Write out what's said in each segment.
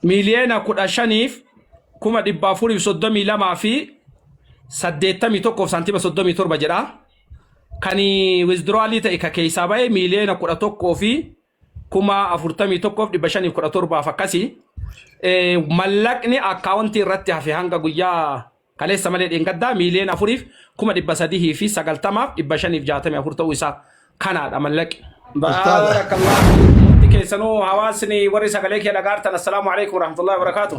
Miiliyoona 15f 432,081 fi saantima 37 jedha. Kan withdrawalii ta'e ka keessaa ba'e miiliyoona 11 fi 41,517 akkasii. Mallaqni akkaawuntii irratti hafe hanga guyyaa kaleessa malee dheengaddaa miiliyoona 4f 390,564 ta'uu isaa kanaadha mallaqi. Ustaaza. Baarakallah. Hundi keessanuu hawaasni warri sagalee kee dhagaartan assalaamu alaikum warahmatullahi wabarakaatu.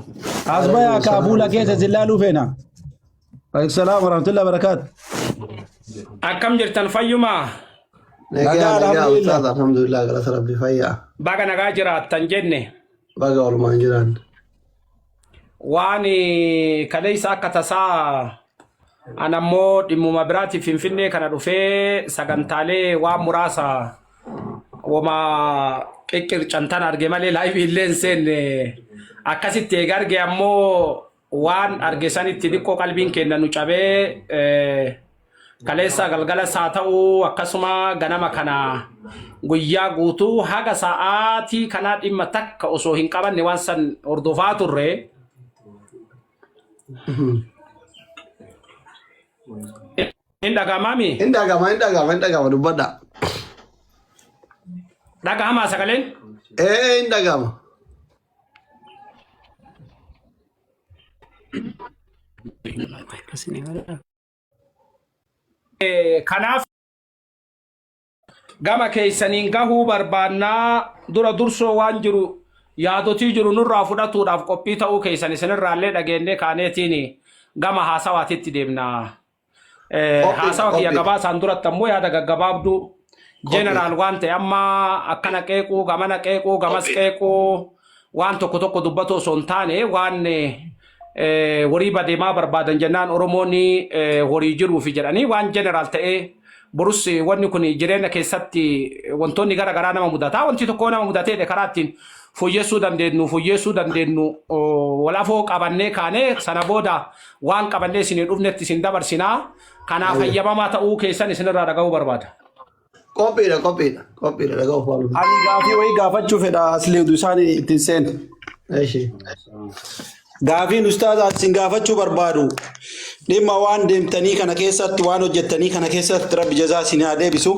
As bayaa kaa fuula keessa si laaluu feena. Waalaikum salaam warahmatullahi wabarakaatu. Akkam jirtan fayyumaa? Nagaa Nagaa nagaa alhamdulillah. ustaaza alhamdulillah galata rabbi fayyaa. Baga nagaa jiraattan jenne. Baga oolmaan jiraan. Waan kaleessa akka tasaa an ammoo dhimmuma biraatiif Finfinnee kana dhufee sagantaalee waan muraasa wama qiqqircan tan arge malee live illee hin seenne akkasitti eega arge ammoo waan arge sanitti xiqqoo qalbiin keenya nu cabee kaleessa galgalas haa ta'u akkasuma ganama kana guyyaa guutuu haga sa'aatii kanaa dhimma takka osoo hin qabanne waan san hordofaa turre. Hin dhaga'amaami? Hin dhaga'ama hin dhaga'ama hin dhaga'ama dubbadha. Dhaga'amaa sagaleen? Ee hin dhaga'ama. Kanaaf gama keessaniin gahuu barbaannaa dura dursoo waan jiru yaadotii jiru nurraa fudhatuudhaaf qophii ta'uu keessan isinirraallee dhageennee kaaneetiin gama haasawaatitti deemna. Qophiidha Haasawa kiyya qophiidha. gabaasaan duratti ammoo yaada gaggabaabduu Qophiidha. jeneraal waan ta'e amma akkana qeequu gamana qeequu gamas qeequu waan tokko tokko dubbatu osoo hin taane waan horii badeemaa barbaadan jennaan Oromoon horii jiruufi jedhanii waan jeneraal ta'ee borus wanni kun jireenya keessatti wantoonni gara garaa nama mudata. Wanti tokko nama mudateedha karaa ittiin fooyyessuu dandeenyu fooyyessuu dandeenyu wal afoo qabannee kaanee sana booda waan qabannee isinii dhufnetti isin dabarsinaa. Kanaaf hayyamamaa ta'uu keessan isinirraa dhaga'uu barbaada. Qophiidha qophiidha qophiidha dhaga'uuf waan dhufe. Ani gaafii wayii gaafachuu fedha asli utuu isaan ittiin seenu. Eshi. Gaafiin ustaaza isin gaafachuu barbaadu dhimma waan deemtanii kana keessatti waan hojjettanii kana keessatti rabbi jazaa isin haa deebisu.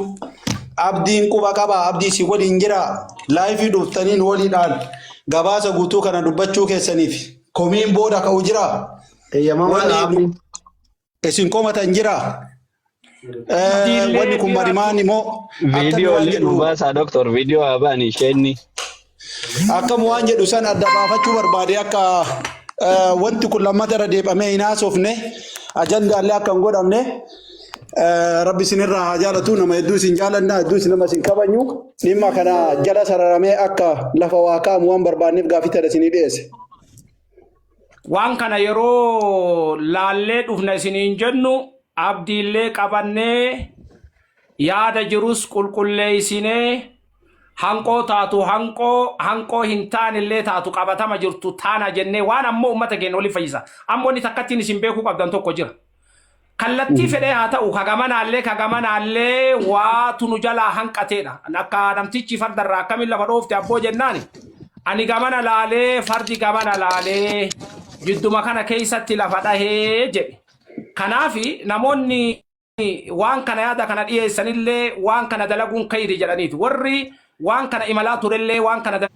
Abdiin quba qaba abdii isin waliin jira laayifii dhuftaniin waliidhaan gabaasa guutuu kana dubbachuu keessaniif komiin booda ka'u jira. Eeyyamamaadha Wanni abdiin. isin komatan jira. Abdiillee Wanni kun bira marimaan immoo akkami Viidiyoo waan illee nu jedhu baasaa doktor viidiyoo haa ba'ani isheenni. akkam waan jedhu san adda baafachuu barbaade akka wanti kun lammata irra deebamee hin haasofne ajandaallee akka hin godhamne rabbi isinirraa haa jaalatu nama hedduu isin jaalanna hedduu isin nama isin kabanyu dhimma kana jala sararamee akka lafa waa kaa'amu waan barbaanneef gaafii tana isinii dhiyeesse. Waan kana yeroo laallee dhufna isiniin jennu abdiillee qabannee yaada jirus qulqulleessinee hanqoo taatu hanqoo hanqoo hin taanellee taatu qabatama jirtu taana jennee waan ammoo uummata keenya waliin fayyisa. Ammoo inni takkattiin isin beekuu qabdan tokko jira. Kallattii fedhee haa ta'u ka gamanaallee ka gamanaallee waatu nu jalaa hanqateedha. Akka namtichi fardarraa akkamiin lafa dhoofte abboo jennaani. Ani gamana laalee fardi gamana laalee jidduma kana keessatti lafa dhahee jedhe. Kanaaf namoonni waan kana yaada kana dhiyeessanillee waan kana dalaguun kayri jedhaniiti. Warri waan kana imalaa turellee waan kana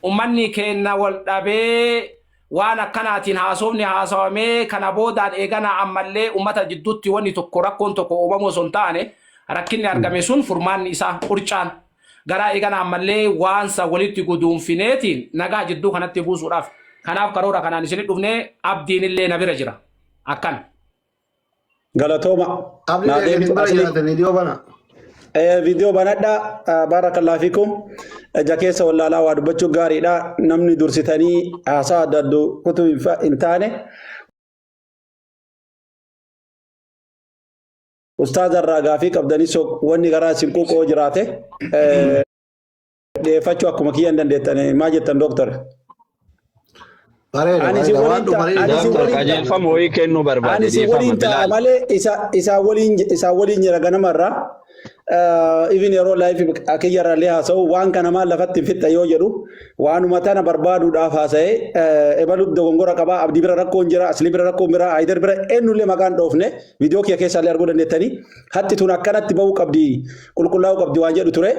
Ummanni keenna wal dhabee waan akkanaatiin haasofni haasawamee kana boodaan eeganaa ammallee ummata jidduutti wanni tokko rakkoon tokko uumamuu osoo hin taane rakkinni argame sun furmaanni isaa qurcaan garaa eeganaa ammallee waan san walitti guduunfineetiin nagaa jidduu kanatti buusuudhaaf kanaaf karoora kanaan isinit dhufnee abdiinillee na bira jira akkana. Galatooma. Abdi Naa eega deebitu isin bira asli. jiraatan viidiyoo bana. Viidiyoo banadha. Barakallahu fiikum. Ija keessa wallaalaa waa dubbachuu gaariidha. Namni dursitanii haasaa adda addu kutuu hin taane. Ustaaza irraa gaafii qabdanii wanni garaa isin quuqoo jiraate dhiyeeffachuu akkuma kiyya hin dandeettan. Maa jettan dooktar? Bareeda Ani si bareeda waan waliin ta'a. dhufanii Ani si Dooktar waliin ta'a. qajeelfama wayii kennuu barbaade Ani si dhiifama waliin ta'a Bilaal. malee isa isaa waliin jira ganamarraa. Even yeroo live kiyyarraallee haasa'u waan kana maal lafatti hin fixxa yoo jedhu waanuma tana barbaaduudhaaf haasa'e. Ebalu dogongora qabaa, Abdii bira rakkoon jira, Aslii bira rakkoon bira, Haayidar bira eenyullee maqaan dhoofne viidiyoo kiyya keessaallee arguu dandeettanii hatti tun akkanatti bahuu qabdi, qulqullaa'uu qabdi waan jedhu ture.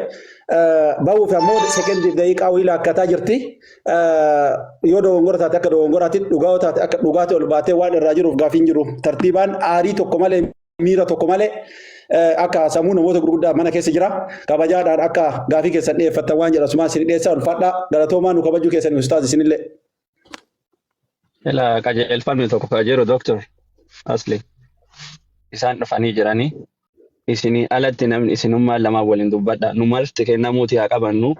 Bahuuf ammoo sekendiif daqiiqaa wayii laakkataa jirti. Yoo dogongora taate akka dogongoraatti, dhugaa taate akka dhugaatti ol baatee waan irraa jiruuf gaafiin jiru tartiibaan aarii tokko malee, miira tokko malee, akka sammuu namoota gurguddaa mana keessa jira. Kabajaadhaan akka gaafii keessan dhiyeeffattan waan jedhu asumaan isin dhiyeessaa. Ulfaadhaa, galatoomaa, nu kabajuu keessan ustaaz isinillee. Ila qajeelfamni tokko kan jiru, Doctor Asli, isaan dhufanii jiranii isinii alatti namni isinummaan lamaan waliin dubbadha. Nu marti kennamuuti haa qabannu,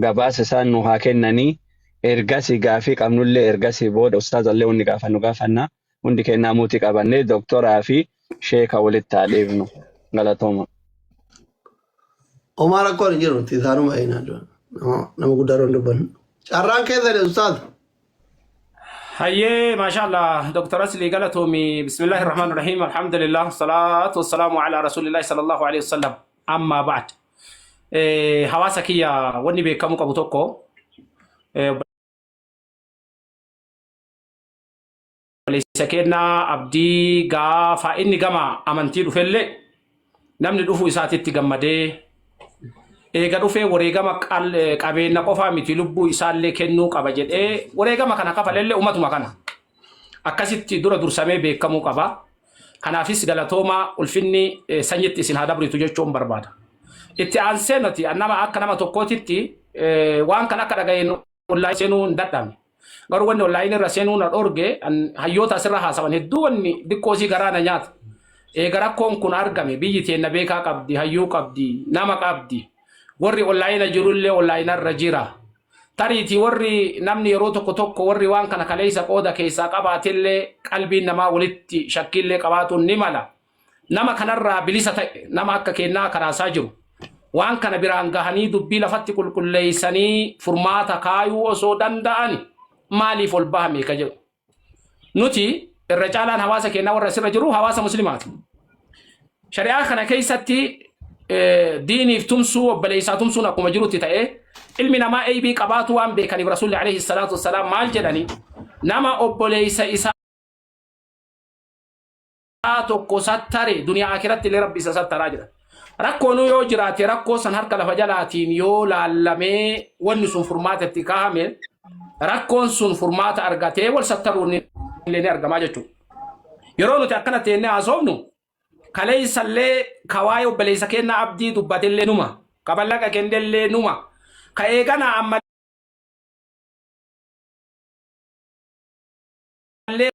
gabaasa isaan nu haa kennanii, ergasii gaafii qabnullee ergasii booda ustaazallee wanni gaafannu gaafanna. Hundi kennamuuti qabannee doktoraa fi sheeka walitti haa dhiifnu. Galatooma. Homaa rakkoon hin jiru, nuti isaanuma eenaa dura. Nama guddaa irra hin dubbannu. Carraan keessan, ustaaz. Hayyee, maashaallah, Dr. Asli, galatoomi. Bismillahir Rahmanir Rahim. Alhamdulillah. Salaatu wassalamu ala Rasulillahi sallallahu alaihi wasallam. Amma ba'd. Hawaasa kiyya, wanni beekamuu qabu tokko, obboleessa kennaa Abdii gaafa inni gama amantii dhufellee namni dhufuu isaatitti gammadee, eega dhufee wareegama qabeenya qofaa miti, lubbuu isaallee kennuu qaba jedhee wareegama kana kafalellee umatuma kana akkasitti dura dursamee beekamuu qaba. Kanaafis galatoomaa, ulfinni sanyitti isin haa dabritu jechuun barbaada. Itti aansee nuti nama akka nama tokkootitti waan kan akka dhaga'een online seenuu hin dadhabne. Garuu wanni online irra seenuu na dhorge, hayyoota asirra haasawan hedduu wanni xiqqoosii garaa na nyaata. Eega rakkoon kun argame, biyyi teenna beekaa qabdi, hayyuu qabdi, nama qabdi. Warri online jirullee online irra jira. Tariitii warri namni yeroo tokko tokko warri waan kana kaleessa qooda keessaa qabaatillee qalbiin namaa walitti shakkiillee qabaatuun ni mala. Nama kanarraa bilisa ta'e, nama akka kennaa karaasaa jiru. Waan kana biraan gahanii dubbii lafatti qulqulleessanii furmaata kaayuu osoo danda'ani maaliif ol bahame ka jedhu. Nuti irra caalaan hawaasa keenyaa warra asirra jiru hawaasa muslimaati. Shari'aa kana keessatti diiniif tumsuu, obboleessaa tumsuun akkuma jirutti ta'ee, ilmi namaa eeybii qabaatu waan beekaniif Rasuulli alayhi salaatu wassalaam maal jedhani? Nama obboleessa isaa tokko sattare, duniyaa akiratti illee Rabbi isa sattaraa jedha. Rakkoonuu yoo jiraate, rakkoo san harka lafa jalaatiin yoo laallamee wanni sun furmaata itti kaahame, rakkoon sun furmaata argatee wal sattaruun illee ni argamaa jechuudha. Yeroo nuti akkana teennee haasofnu, kaleessallee ka waa'ee obboleessa kennaa Abdii dubbatellee numa, ka mallaqa kennellee numa, ka eegana ammallee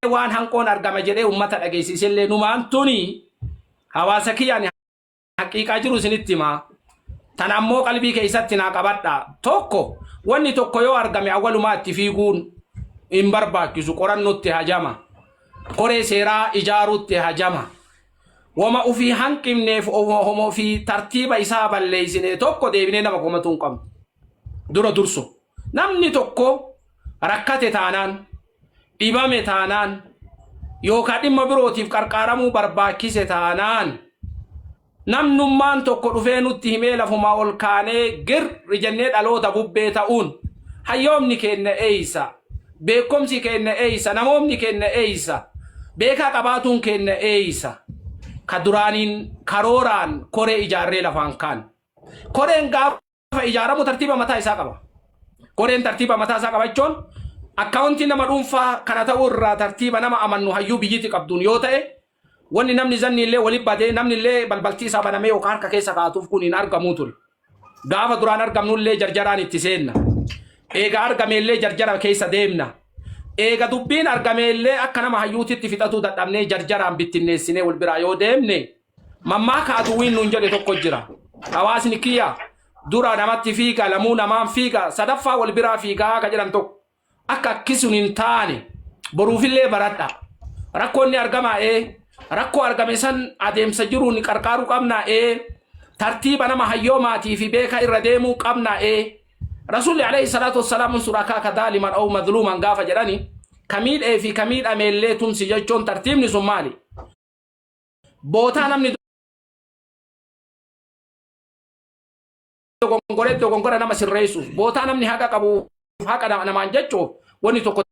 waan hanqoon argama jedhee ummata dhageessisellee numaan. Tuni hawaasa kiyyaan haqiiqaa jiru isinitti himaa. Tan ammoo qalbii keessatti naa qabadha. Tokko, wanni tokko yoo argame awwalumaa itti fiiguun hin barbaachisu, qorannootti hajama. Koree seeraa ijaaruutti hajama. Wama ofii hanqifneef, homa ofii tartiiba isaa balleessine tokko deebinee nama komatu hin qabnu. Dura dursu. Namni tokko rakkate taanaan, dhibame taanaan, yookaan dhimma birootiif qarqaaramuu barbaachise taanaan, namnummaan tokko dhufee nutti himee lafumaa ol kaanee girri jennee dhaloota bubbee ta'uun, hayyoomni keenya eeysa, beekumsi keenya eeysa, namoomni keenya eeysa, beekaa qabaatuun keenya eeysa? Ka duraaniin karooraan koree ijaarree lafaan kaan. Koreen gaafa ijaaramu tartiiba mataa isaa qaba. Koreen tartiiba mataa isaa qabachuun akkaawuntii nama dhuunfaa kana ta'uu irraa tartiiba nama amannu, hayyuu biyyiti qabduun yoo ta'e, wanni namni zanni illee walitti badee namni illee balbaltii isaa banamee yookaan harka keessa kaa'atuuf kun hin argamuu ture. Gaafa duraan argamnu illee jarjaraan itti seenna. Eega argame illee jarjara keessa deemna. Eega dubbiin argame illee akka nama hayyuutitti fixatuu dadhabnee jarjaraan bittinneessinee wal biraa yoo deemne, mammaaka aduwwiin nuun jedhe tokko jira. Hawaasni kiyya, dura namatti fiiga, lamuu namaan fiiga, sadaffaa wal biraa fiigaa ka jedhan tokko. Akka akkisuun hin taane boruufillee baradha. Rakkoon ni argama ee. Rakkoo argame san adeemsa jiruun qarqaaruu qabna ee. Tartiiba nama hayyoomaatii fi beekaa irra deemuu qabna ee. Rasuulli alayhi salaatu wassalaam unsur akaaka daaliman aw madluuman gaafa jedhani, ka miidhee fi ka miidhameellee tumsi jechuun tartiibni sun maali? Bootaa namni dogongoree dogongora nama sirreessuuf bootaa namni haqa qabuuf haqa namaan jechuuf wanni tokko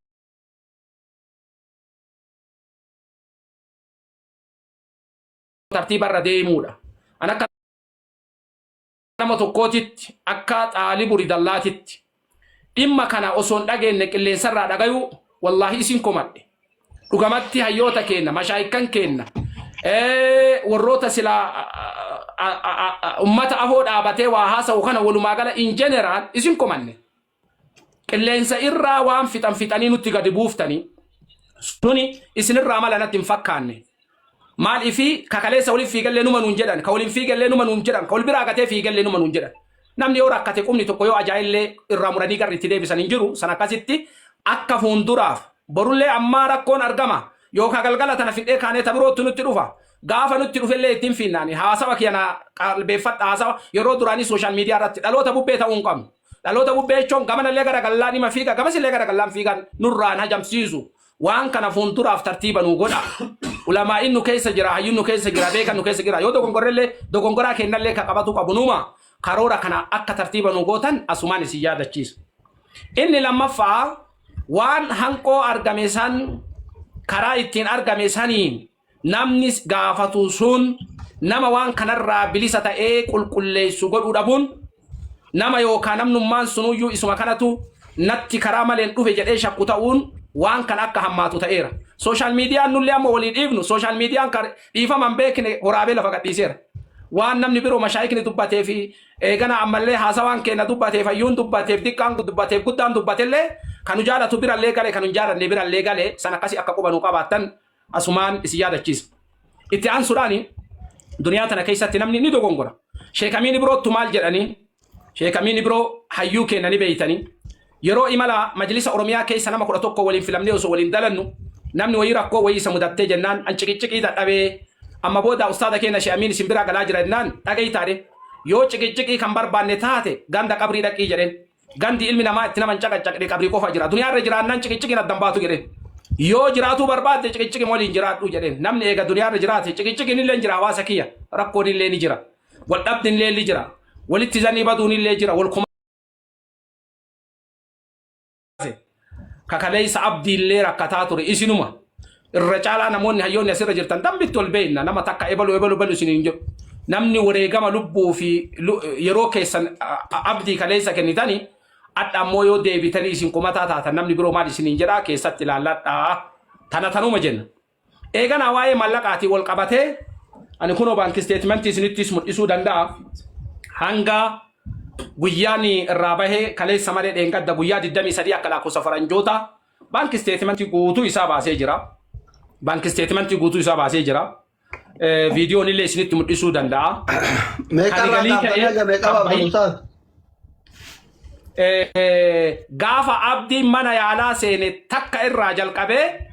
tartiiba irra deemuudha. An akka nama tokkootitti akka xaalibu ridallaatitti dhimma kana osoo hin dhageenye qilleensarraa dhagayuu wallaahi isin komadhe. Dhugamatti hayyoota keenna, mashaayikkan keenna, warroota silaa ummata afoo dhaabatee waa haasa'u kana walumaa gala in general isin komanne. Qilleensa irraa waan fixan fixanii nutti gadi buuftanii suni isinirraa mala natti hin fakkaanne. Maaliifi ka kaleessa waliin fiigallee numa nuun jedhan, ka waliin fiigallee numa nuun jedhan, ka wal biraa gatee fiigallee numa nuun jedhan. Namni yoo rakkate qubni tokko yoo ajaa'illee irraa muranii garri itti deebisan hin jiru. San akkasitti akka fuunduraaf borullee ammaa rakkoon argama. Yookaa galgala tana fidhee kaanee ta birootti nutti dhufa. Gaafa nutti dhufellee ittiin fiinnaani. Haasawa kiyya na qalbeeffadha haasawa yeroo duraanii sooshaal miidiyaa irratti dhaloota bubbee ta'uu hin qabnu. Dhaloota bubbee jechuun gamanallee gara gallaan ima fiiga gamasillee gara gallaan fiigan nurraan hajamsiisu. Waan kana fuulduraaf tartiiba nuu godha. Ulamaa'in nu keessa jira, hayyuun nu keessa jira, beekan nu keessa jira. Yoo dogongorrellee dogongoraa kennallee ka qabatu qabu numa. Karoora kana akka tartiiba nuu gootan asumaan isin yaadachiisa. Inni lammaffaa waan hanqoo argame san karaa ittiin argame saniin namni gaafatu sun nama waan kanarraa bilisa ta'ee qulqulleessu godhuu dhabuun nama yookaan namnummaan sunuyyuu isuma kanatu natti karaa maleen dhufe jedhee shakku ta'uun waan kana akka hammaatu ta'eera. Sooshaal miidiyaan nullee amma walii dhiifnu sooshaal miidiyaan kan dhiifama hin beekne horaabee lafa gadhiiseera. Waan namni biroo mashaayikni dubbatee fi eegana ammallee haasawaan keenya dubbateef hayyuun dubbateef diqqaan dubbateef guddaan dubbatellee kan nu jaalatu birallee gale kan nu hin jaalanne birallee gale san akkasii akka quba nu qabaattan asumaan isin yaadachiisa. Itti aansuudhaan duniyaa tana keessatti namni ni dogongora. Sheekamiin biroottu maal jedhanii? Sheekamiin biroo hayyuu keenya ni beeytanii. Yeroo imala majlisa Oromiyaa keessa nama 11 waliin filamnee osoo waliin dalannu namni wayii rakkoo wayii isa mudattee jennaan an ciqicciqii dadhabee amma booda ustaada keenya Sheekh Amiin isin biraa galaa jira jennaan dhagayi taate yoo ciqicciqii kan barbaanne taate ganda qabrii dhaqii jedheen. Gandi ilmi namaa itti nama hin caqacaqne qabrii qofa jira. Duniyaa irra jiraannaan ciqicciqiin addan baatu jedheen. Yoo jiraatuu barbaadde ciqicciqin waliin jiraadhu jedheen. Namni eega duniyaa irra jiraate ciqicciqin illee jira hawaasa kiyya. Rakkoon illee ni jira. Wal dhabni illee ni jira. Walitti zanii baduun illee jira. Wal kakaleessa abdiillee rakkataa ture isinuma. Irra caalaa namoonni hayyoonni asirra jirtan dambitti ol beekna nama takka ebalu ebalu ebalu isiniin jedhu. Namni wareegama lubbuu fi yeroo keessan abdii kaleessa kennitanii adha ammoo yoo deebitanii isin kumataa taatan namni biroo maal isiniin jedhaa keessatti ilaalladhaa. Tana tanuma jenna. Eeganaa waa'ee mallaqaatiin wal qabatee ani kunoo baankii isteetimentii isinittis mul'isuu danda'a. Hanga guyyaan irraa bahee kaleessa malee dheengadda guyyaa 23 akka lakkoofsa faranjoota baankii isteetimentii guutuu isaa baasee jira. Baankii isteetimentii guutuu isaa baasee jira. Viidiyoon illee isinitti mul'isuu danda'a. Meeqa Kan irraa galii kaaftanii ta'e haga meeqa kan baaftan bahii ustaaz? Gaafa abdiin mana yaalaa seene takka irraa jalqabee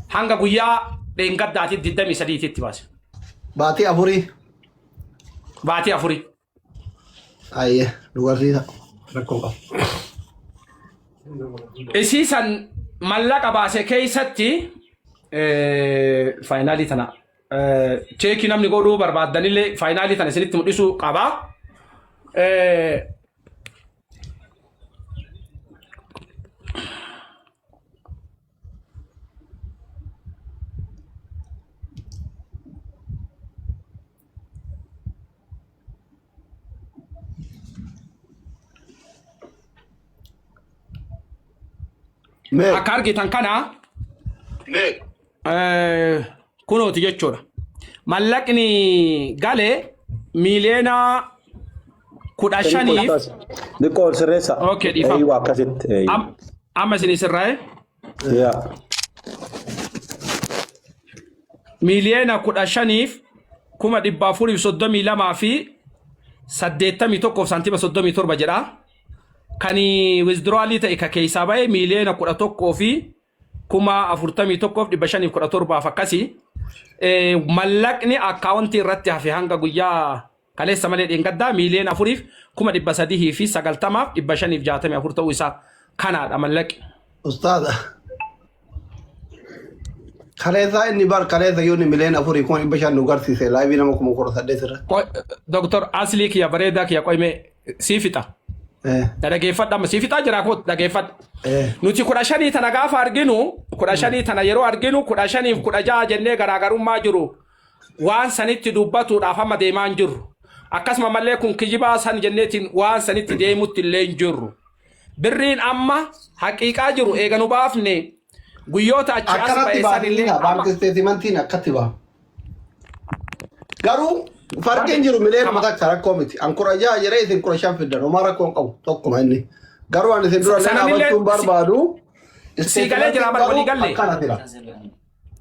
hanga guyyaa dheengaddaati 23 tti baase. Baatii afurii. Baatii afurii. Ayyee dubartiisa rakkoo qabu. Isii san mallaqa baase keessatti faayinaalii tana cheekii namni godhuu barbaaddanillee faayinaalii tana isinitti mul'isuu qaba. Mee Akka argitan kana kunooti jechuudha. Mallaqni gale miiliyoona 15f Xiqqoo ol sirreessa. Okay, dhiifama. Eeyyuu akkasitti. Eeyyuu. Amma isin sirraa'e Yaa. Miiliyoona 15f 432,081f saantima 37 jedha. Kan withdrawalii ta'e ka keessaa ba'e miiliyoona 11 fi 41,517f akkasii. Mallaqni akkaawuntii irratti hafe hanga guyyaa kaleessa malee dheengaddaa miiliyoona 4f 390,564 ta'uu isaa kanaadha mallaqi. Ustaaza. Kaleessa inni bar kaleessa yoo inni 4,500,000 nu garsiise live nama 18,000 irratti. Doktor Aslii kiyya bareedaa kiyya, qoyme sii fixa. Na dhageeffadha, amma sii fixaa jira, koo dhageeffadha. Nuti 15 tana gaafa arginu, 15 tana yeroo arginu, 15f 16 jennee garaagarummaa jiru waan sanitti dubbatuudhaaf amma deemaa hin jirru. Akkasuma mallee kun kijibaa san jenneetiin waan sanitti deemutti illee hin jirru. Birriin amma haqiiqaa jiru eega nu baafne guyyoota achi as Akkanatti ba'e san illee baafnina amma bank statementiin akkatti ba'a. Garuu farqiin jiru miliyoona 1 rakkoo miti. An 16 jedhee isin 15 fiddan, homaa rakkoo hin qabu tokkuma inni. Garuu ani isin dura illee Sanamillee dhaabachuun barbaadu. sii galee jira bar, walii Garuu galle. akkana jira.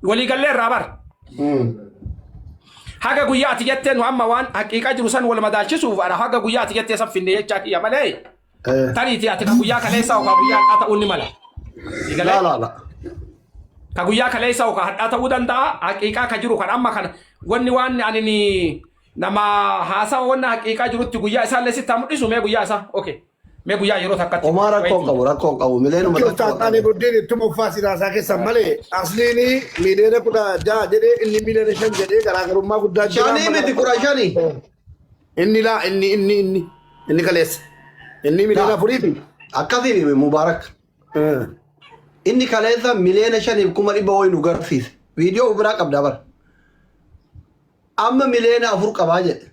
Walii gallee irraa bar. Haga guyyaa ati jettee nu amma waan haqiiqaa jiru san wal madaalchisuuf ana haga guyyaa ati jettee san finne jechaa kiyya malee tariitii ati ka guyyaa kaleessaa yookaan guyyaa har'aa ta'uu ni mala. Sii galee? Laa laa laa. Ka guyyaa kaleessaa yookaan har'aa ta'uu danda'a. Haqiiqaa ka jiru kan amma kana wanni waan ani ni nama haasawa wanna haqiiqaa jirutti guyyaa isaallee sitti haa mul'isu, mee guyyaa isaa. Okay. Mee guyyaa yeroo takkatti. Homaa rakkoo hin qabu, rakkoo hin qabu, miliyoona Bakki 1. Ustaas Buddeen ittuma uffaa siraasaa keessan malee asliin 16 miliyoona jedhee, inni 5 miliyoona jedhee, garaagarummaa guddaa jira. Shanii miti, 15. Inni laa inni inni inni inni kaleessa. Inni 4 miliyooniiti. Akkasii Mubaarak. Inni kaleessa 5,500,000 wayi nu garsiise. Viidiyoo biraa qabdaa bara. Amma 4 miliyoona qabaa jedhe.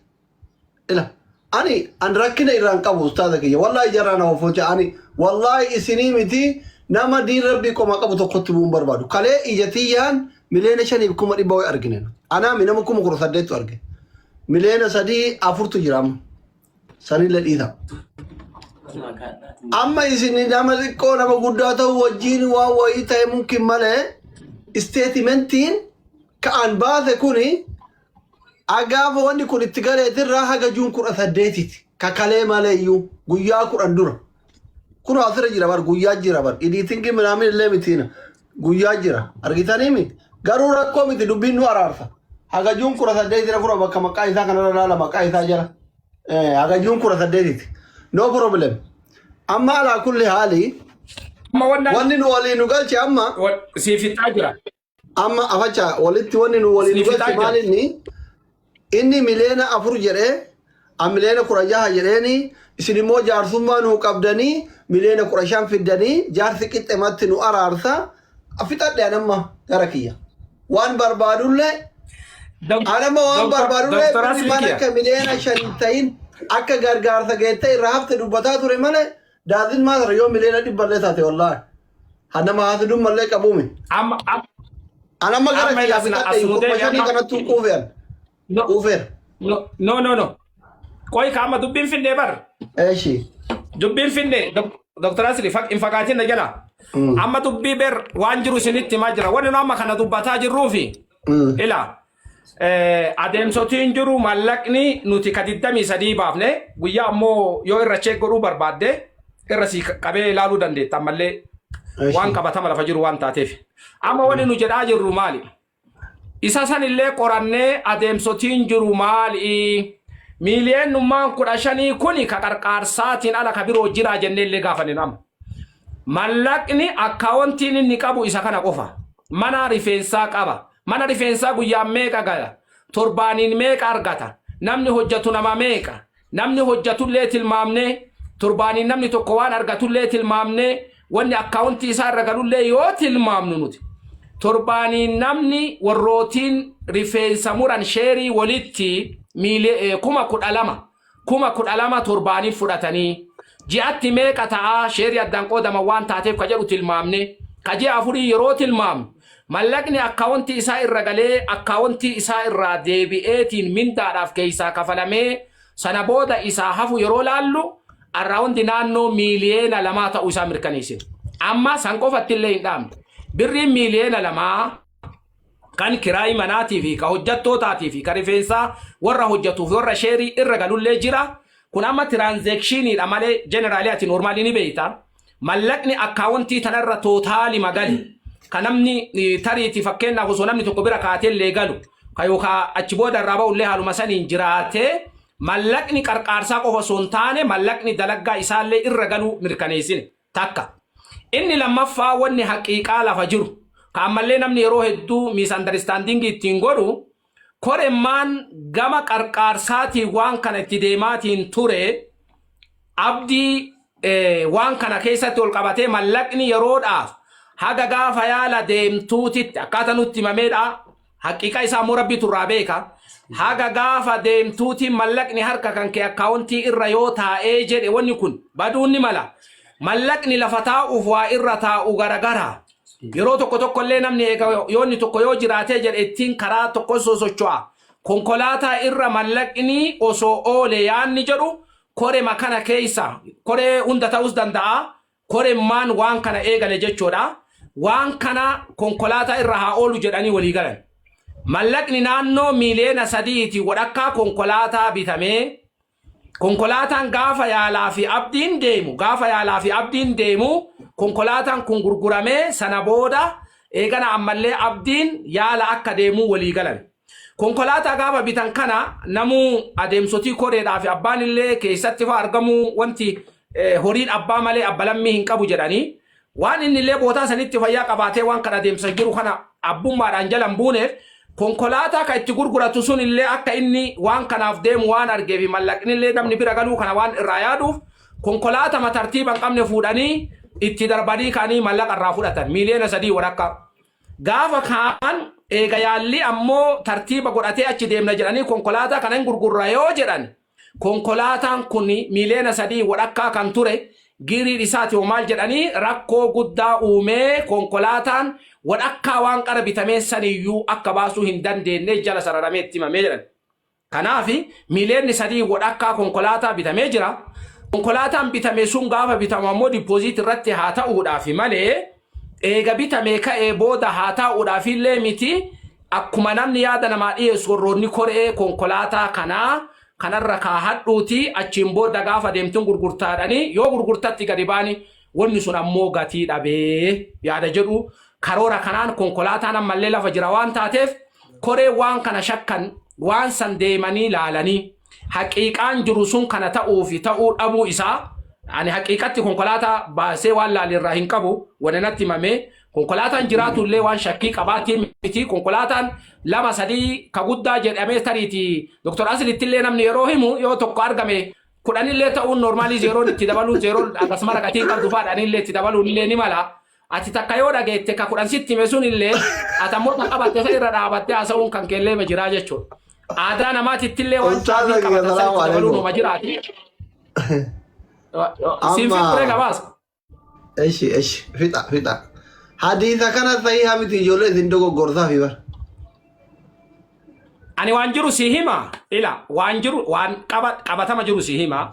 Ila ani an rakkina irraan qabu, ustaaza kiyya. Wallaahi jarraa nama folcha, ani wallaahi isinii miti, nama diin rabbii qoma qabu tokkotti bu'uun barbaadu. Kalee ija tiyyaan 5,500,000 wayi argine. Anaami nama 18,000tu arge. Miliyoona 3 afurtu jira amma. Sanillee dhiisa. Amma isin nama xiqqoo nama guddaa ta'u wajjin waan wayii ta'e mumkin malee, statementiin ka'an baase kuni agaafa wanni kun itti galeetirraa haga June 18ti. Kakalee malee iyyuu guyyaa 10 dura. Kun asirra jira bar, guyyaa jira bar, editingii minaamin illee mitiina, guyyaa jira argitaniimi. Garuu rakkoo miti, dubbiin nu araarsa. Haga June 18 kun bakka maqaa isaa kanarra laala, maqaa isaa jala. Haga June 18ti. No problem. Amma alaa kulli haali Amma wanna wanni nu walii nu galche amma sii fixaa jira. Amma afacha walitti wanni nu walii nu Sii fixaa galche jira. maal, inni inni 4 miliyoona jedhee, an 16 miliyoona jedheeni, isin immoo jaarsummaa nuu qabdanii 15 miliyoona fiddanii, jaarsi qixxematti nu araarsa. Fixadhe an amma gara kiyya waan barbaadullee an amma waan barbaadullee Doktor birri Asli maan kiyya. akka 5 miliyoona ta'in akka gargaarsa geettee irraa hafte dubbataa ture malee, daazin maal yoo 100 miliyoona taate, wallaahi haa nama haasudummallee qabuumi. Amma amma An amma gara amma kiyyaa asna fixadhe asnu 5,000 deemi amma. kanattuu quufeera. No. Quufeera. No, no, no, no. Qoy ka amma dubbiin finne bar. Eeshi. Dubbiin finne, Dr. Asli, hin fagaatin na jala. Amma dubbii ber waan jiru isinitti himaa jira. Wanni nu amma kana dubbataa jirruufi ila adeemsotiin jiru mallaqni nuti ka 23 baafne guyyaa ammoo yoo irra check godhuu barbaadde irra sii qabee ilaaluu dandeetta ammallee waan qabatama lafa jiru waan taateef. Amma wanni nu jedhaa jirru maali? Isa san illee qorannee adeemsotiin jiru maali? Miiliyeenummaan 15 kuni ka qarqaarsaatiin ala ka biroo jiraa jennee illee gaafanne nu amma. Mallaqni akkaawontiin inni qabu isa kana qofa. Mana rifeensaa qaba. Mana rifeensaa guyyaan meeqa gala? Torbaaniin meeqa argata? Namni hojjetu nama meeqa? Namni hojjetullee tilmaamnee, torbaaniin namni tokko waan argatullee tilmaamnee, wanni akkaawuntii isaa irra galullee yoo tilmaamnu nuti. Torbaaniin namni warrootiin rifeensa muran sheerii walitti 12,000, 12,000 torbaaniin fudhatanii ji'atti meeqa ta'aa, sheerii addaan qoodaman waan taateef ka jedhu tilmaamne, ka ji'a afurii yeroo tilmaamnu, mallaqni akkaawuntii isaa irra galee akkaawuntii isaa irraa deebi'eetiin mindaadhaaf keessaa kafalamee sana booda isaa hafu yeroo laallu around naannoo 2 miliyoona ta'uu isaa mirkaneessine. Amma san qofatti illee hin dhaabne. Birriin 2 miliyoona kan kiraayii manaatii fi ka hojjettootaatii fi ka rifeensaa warra hojjetuuf warra sheerii irra galullee jira. Kun amma transactioniidha malee generally ati normally ni beekta. Mallaqni akkaawuntii tanarra total magali. Ka namni tariitii fakkeenyaaf osoo namni tokko bira kaatee illee galu. Ka yookaan achi booda irraa ba'ullee haaluma saniin jiraatee, mallaqni qarqaarsaa qofa osoo hin taane mallaqni dalaggaa isaallee irra galuu mirkaneessine takka. Inni lammaffaa wanni haqiiqaa lafa jiru. Ka ammallee namni yeroo hedduu misunderstanding ittiin godhu, koremmaan gama qarqaarsaatiin waan kana itti deemaatiin ture. Abdii waan kana keessatti ol qabatee mallaqni yeroodhaaf haga gaafa yaala deemtuutitti akkaataa nutti himameedha. Haqiiqa isaa immoo Rabbitu irraa beeka. Haga gaafa deemtuutiin mallaqni harka kan kee akkaawuntii irra yoo taa'ee jedhe, wanni kun baduun ni mala. Mallaqni lafa taa'uuf waa irra taa'u garagara. Yeroo tokko tokko illee namni eega yoonni tokko yoo jiraatee jedhe ittiin karaa tokko sosocho'a. Konkolaataa irra mallaqni osoo oole yaanni jedhu korema kana keessa, koree hunda ta'us danda'a, koremmaan waan kana eegale jechuudha. Waan kana konkolaataa irra haa oolu jedhanii walii galan. Mallaqni naannoo 3.5 miiliyoona wadhakkaa konkolaataa bitamee, konkolaataan gaafa yaalaa fi Abdiin deemu konkolaataan kun gurguramee, sana booda eegana ammallee Abdiin yaala akka deemuu walii galan. Konkolaataa gaafa bitan kana namuu adeemsotii koreedhaa fi abbaan illee keessatti fa'aa argamuu, wanti horiin abbaa malee abba lammii hin qabu jedhanii, waan inni illee bootaa sanitti fayyaa qabaatee waan kana adeemsa jiru kana abbummaadhaan jala hin buuneef, konkolaataa kan itti gurguratu sun illee akka inni waan kanaaf deemu waan argee fi mallaqni illee namni bira galuu kana waan irraa yaaduuf, konkolaatama tartiiba hin qabne fuudhanii itti darbanii ka'anii mallaqa irraa fudhatan 3.5 miiliyoona walakkaa. Gaafa kaan eega yaalli ammoo tartiiba godhatee achi deemna jedhanii, konkolaataa kana hin gurgurra yoo jedhan, konkolaataan kun 3.5 miiliyoona kan ture giriin isaati hoo maal jedhanii rakkoo guddaa uumee, konkolaataan wadhakkaa waan qara bitamee saniyyuu akka baasuu hin dandeenye jala sararamee itti himamee jedhan. Kanaaf 3.5 miiliyoona konkolaataa bitamee jira. Konkolaataan bitame sun gaafa bitamu ammoo deposit irratti haa ta'uudhaaf malee, eega bitamee ka'ee booda haa taa'uudhaaf illee miti. Akkuma namni yaada namaa dhiyeessu, warroonni koree konkolaataa kanaa kanarra kaahadhuuti, achiin booda gaafa deemtuun gurgurtaadhanii yoo gurgurtatti gadi baani, wanni sun ammoo gatii dhabee yaada jedhu. Karoora kanaan konkolaataan ammallee lafa jira waan taateef, koree waan kana shakkan waan san deemanii laalanii haqiiqaan jiru sun kana ta'uu fi ta'uu dhabuu isaa. Ani haqiiqatti konkolaataa baasee waan laalirraa hin qabu. Wanni natti himame, konkolaataan jiraatu illee waan shakkii qabaatii miti. Konkolaataan lama sadii ka guddaa jedhamee tariiti Dr. Aslitti illee namni yeroo himu yoo tokko argame, 10 illee ta'uun normal, zeroon itti dabaluun zeroon akkasuma ragatii qabdu fa'aadhaan illee itti dabaluun illee ni mala. Ati takka yoo dhageette, ka 10 sitti hime sun illee, ati ammoo kan qabatte isa irra dhaabattee haasa'uun kan keellee ma jiraa jechuudha. Aadaa namaatitti illee waan Ustaaza caabii kiyya, qabatan salaamu sanitti dabaluun alaikum. uma jiraati. Siin Amma fixxuree gabaasa. Eshi eshi, fixa fixa. Hadiisa kana sahiha miti, ijoollee isin dogoggorsaa fi bar. Ani waan jiru si hima. Ila waan jiru, waan qabatama jiru si hima.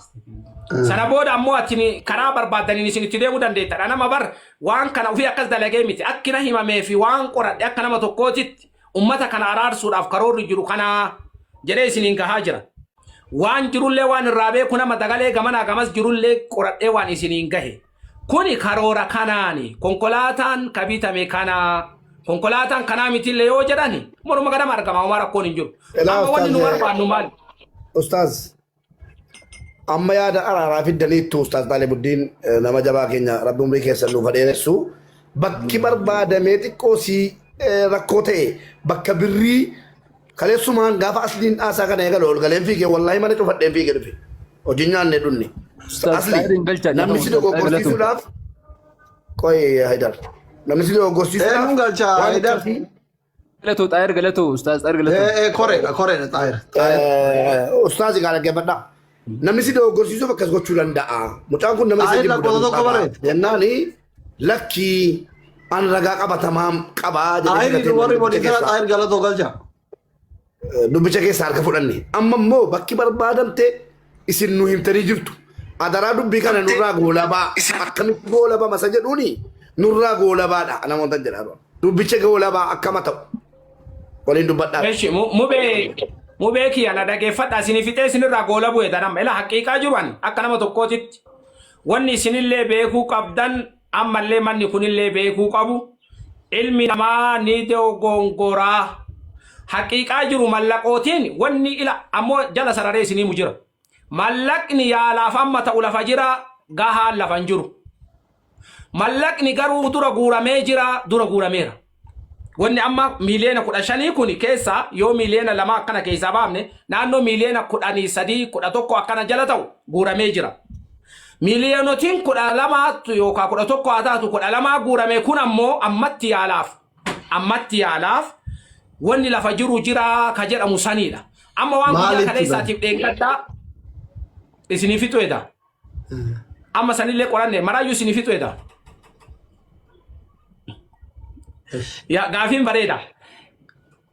Sana booda ammoo ati karaa barbaadaniin isin itti deemuu dandeetta. Nama bar waan kana ofii akkas dalagee miti. Akkina himamee fi waan qoradhe, akka nama tokkootitti ummata kana araarsuudhaaf karoorri jiru kana jedhee isiniin gahaa jira. Waan jirullee waan irraa beeku, nama dagalee gamanaa gamas jirullee qoradhee waan isiniin gahe. Kuni karoora kanaani konkolaataan ka bitame kana, konkolaataan kanaa mitillee yoo jedhani, morma ganama argama, homaa rakkoon hin jiru. Ilaa Amma wanni nu ustaaz barbaannu maali? Ustaaz, amma yaada araaraa fiddaniittu. Ustaaz Xaalibuddiin nama jabaa keenya, Rabbi umrii keessan nuuf dheeressu. Bakki barbaadamee xiqqoo si rakkoo ta'e, bakka birrii kaleessumaan gaafa Asliin haasaa kana eegalu ol galeen fiigee, wallaahi mana cufadheen fiigee dhufe. Hojii nyaanne dhunne. Ustaaz Asli Xaahirin galchaa namni jedhama si Ustaaz Xaahir galatu. dogoggorsiisuudhaaf, qoy Haidar, namni si dogoggorsiisuudhaaf Eenyuun galchaa waan Haidar? akkasii Galatu Xaahir galatu Ustaaz Xaahir galatu. Ee, koreedha koreedha, Xaahir. Xaahir. Ustaazi gaa dhaggeeffadhaa. Namni si dogoggorsiisuuf akkas gochuu danda'a. Mucaan kun nama isa Xaahir jibbu lakkoofsa danuu tokko qaba. bareeda. Jennaani lakkii, an ragaa qabatamaa qabaa jedhee Xaahir filatee warri dubbicha modiifera keessaa Xaahir galatoo galcha. Dubbicha keessaa harka fudhanne. Amma immoo bakki barbaadamte isin nu himtanii jirtu. Adaraa dubbii kana nurraa goolabaa. Akkamitti goolabama isa jedhuuni nurraa goolabaadha namoota jedhaa. Dubbicha goolabaa akkama ta'u waliin dubbadhaa. Eshi mubee mubee kiyya na dhageeffadha, isinii fixee isinirraa goola bu'e tanamma. Ila haqiiqaa jiru ani akka nama tokkootitti wanni isinillee beekuu qabdan, ammallee manni kunillee beekuu qabu, ilmi namaa ni dogongoraa. Haqiiqaa jiru mallaqootiin wanni ila ammoo jala sararee isinii mu jira. Mallaqni yaalaaf amma ta'u lafa jira, gahaan lafa hin jiru. Mallaqni garuu dura guuramee jira, dura guurameera. Wanni amma miiliyoona 15 kun keessaa yoo miiliyoona 2 akkana keessaa baafne, naannoo miiliyoona 13, 11 akkana jala ta'u guuramee jira. Miiliyoonotiin 12 yookaan 11 haa taatu, 12 guurame kun ammoo ammatti yaalaaf wanni lafa jiru jira ka jedhamu sanidha. Amma waan guyyaa Maalitti kaleessaatiif dheengaddaa isinii fixu eda. Amma sanillee qoranne maraayyuu isinii fixu eda. Yaa gaafiin bareeda.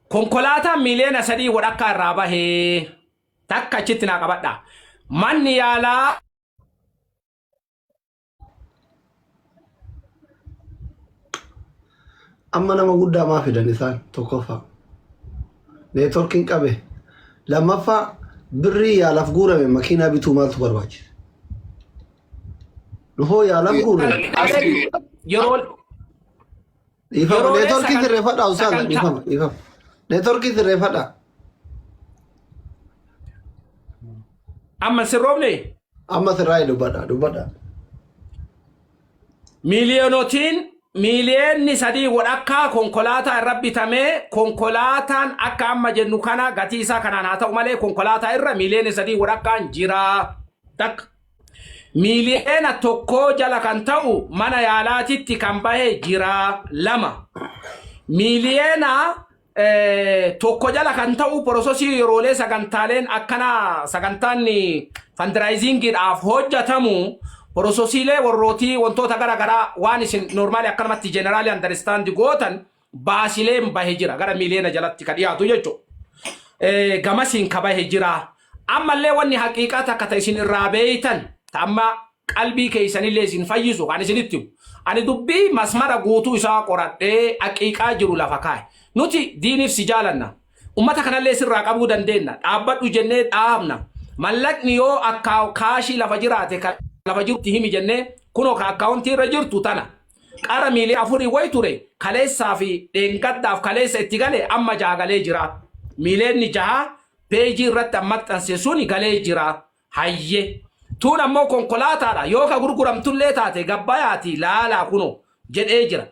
Konkolaataan miiliyoona 3 walakkaa irraa bahee takka achitti naa qabadha. Manni yaalaa Amma nama guddaa maa fidan isaan? Tokkoffaa, networkiin qabe. Lammaffaa, birrii yaalaaf guurame makiinaa bituu maaltu barbaachise? Nuhoo yaalaaf guurame. Yeroo Dhiifama, yeroolee networkii sirreeffadhaa ustaaza. Sagantaa Dhiifama, dhiifama. Networkii sirreeffadhaa. Amma sirroofne. Amma sirraa dubbadhaa, dubbadhaa. Miiliyoonotiin miiliyoonni 3 walakkaa konkolaataa irra bitamee, konkolaataan akka amma jennu kana gatii isaa kanaan haa ta'u malee, konkolaataa irra miiliyoonni 3 walakkaan jira. Takka. Miiliyoona 1 jala kan ta'u mana yaalaatitti kan bahe jira, lama. Miiliyoona 1 jala kan ta'u processii yeroolee sagantaaleen akkana sagantaan fundraisingiidhaaf hojjetamu, processiilee warrootii wantoota gara garaa waan isin normally akkanumatti generally understand gootan baasileen bahe jira, gara miiliyoona jalatti ka dhiyaatu jechuudha. Gamasiin ka bahe jira. Ammallee wanni haqiiqaa takka ta isin irraa beeytan, ta amma qalbii keessanillee isin fayyisu kan isinitti himu. Ani dubbii masmara guutuu isaa qoradhee haqiiqaa jiru lafa kaa'e. Nuti diiniif si jaalanna. Ummata kanallee sirraa qabuu dandeenya. Dhaabbadhu jennee dhaabna. Mallaqni yoo akka cashii lafa jiraate, kan lafa jirutti himi jennee, kunoo ka accountii irra jirtu tana. Qara miiliyoona 4 wayi ture, kaleessaa fi dheengaddaaf kaleessa itti gale, amma 6 galee jira. Miiliyoonni 6 peejii irratti maxxanse suni galee jira. Hayye. Tuun ammoo konkolaataadha. Yoo ka gurguramtullee taate gabbayaati laalaa kunoo jedhee jira.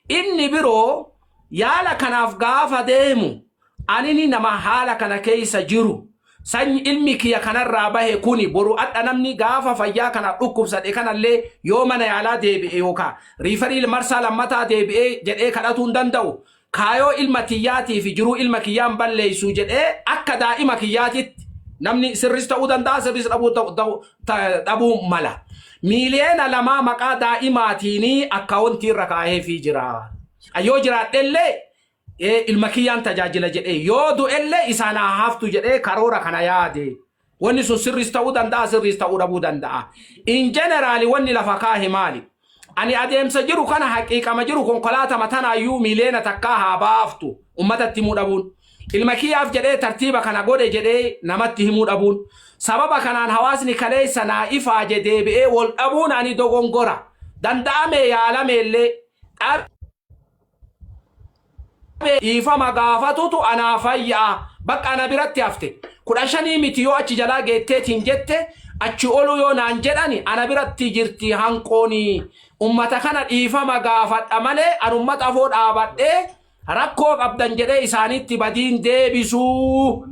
Inni biroo, yaala kanaaf gaafa deemu anini nama haala kana keessa jiru. Sanyi ilmi kiyya kanarraa bahe kuni boru adha namni gaafa fayyaa kana dhukkubsadhe kanallee yoo mana yaalaa deebi'e yookaan referral marsaa lammataa deebi'ee jedhee kadhatuu hin danda'u. Kaayoo ilma kiyyaatii fi jiruu ilma kiyyaan balleessu jedhee akka daa'ima kiyyaatitti namni sirris ta'uu danda'a, sirris dhabuu mala. Miiliyoona 2 maqaa daa'imaatiinii accountii irra kaa'eefii jira. Yoo jiraadhellee ilma kiyyaan tajaajila jedhee, yoo du'ellee isaan haa haftu jedhee karoora kana yaade. Wanni sun sirris ta'uu danda'a, sirris ta'uu dhabuu danda'a. In general wanni lafa kaahe maali? Ani adeemsa jiru kana, haqiiqama jiru, konkolaatama tanaayyuu miiliyoona 1 haa baaftu ummatatti himuu dhabuun. Ilma kiyyaaf jedhee tartiiba kana godhe jedhee namatti himuu dhabuun. Sababa kanaan hawaasni kaleessa naa ifaaje deebi'ee wal dhabuun ani dogongora. Danda'ame yaalame illee dhiifama gaafatutu anaa fayyaa, bakka ana biratti hafte 15 miti, yoo achi jalaa geetteetiin jette achi olu yoo naan jedhani, ana biratti jirti hanqooni. Ummata kana dhiifama gaafadha malee an ummata afoo dhaabadhee rakkoo qabdan jedhee isaanitti badiin deebisuu,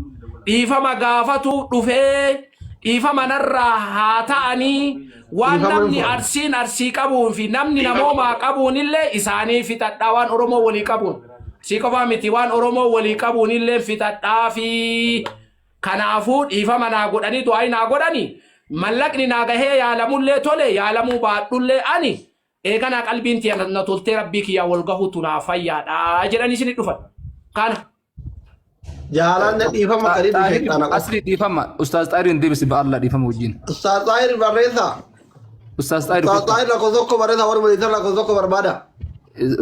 dhiifama gaafatu dhufee dhiifama narraa haa ta'anii waan Dhiifama hin namni fudhanne. Arsiin Arsii qabuun fi namni namoomaa qabuun illee isaanii fixadhaa, waan Oromoo walii qabuun sii qofaa miti, waan Oromoo walii qabuun illee fixadhaa fi kanaafuu dhiifama naa godhanii, du'aa naa godhanii, mallaqni naa gahee yaalamullee tole, yaalamuu baadhullee ani eeganaa qalbiin tiya na toltee rabbii kiyyaa wal gahuutu naa fayyaadha jedhanii isin dhufan kana. Jaalaan dhiifama kan inni sheexaana qofa. Asli dhiifama. Ustaaz Xaahiriin deebisi ba'alla dhiifama wajjin. Ustaaz Xaahir barreessaa. Ustaaz Xaahir Ustaaz Xaahir lakkoofsa 1 barreessaa, warri barreessan lakkoofsa 1 barbaada.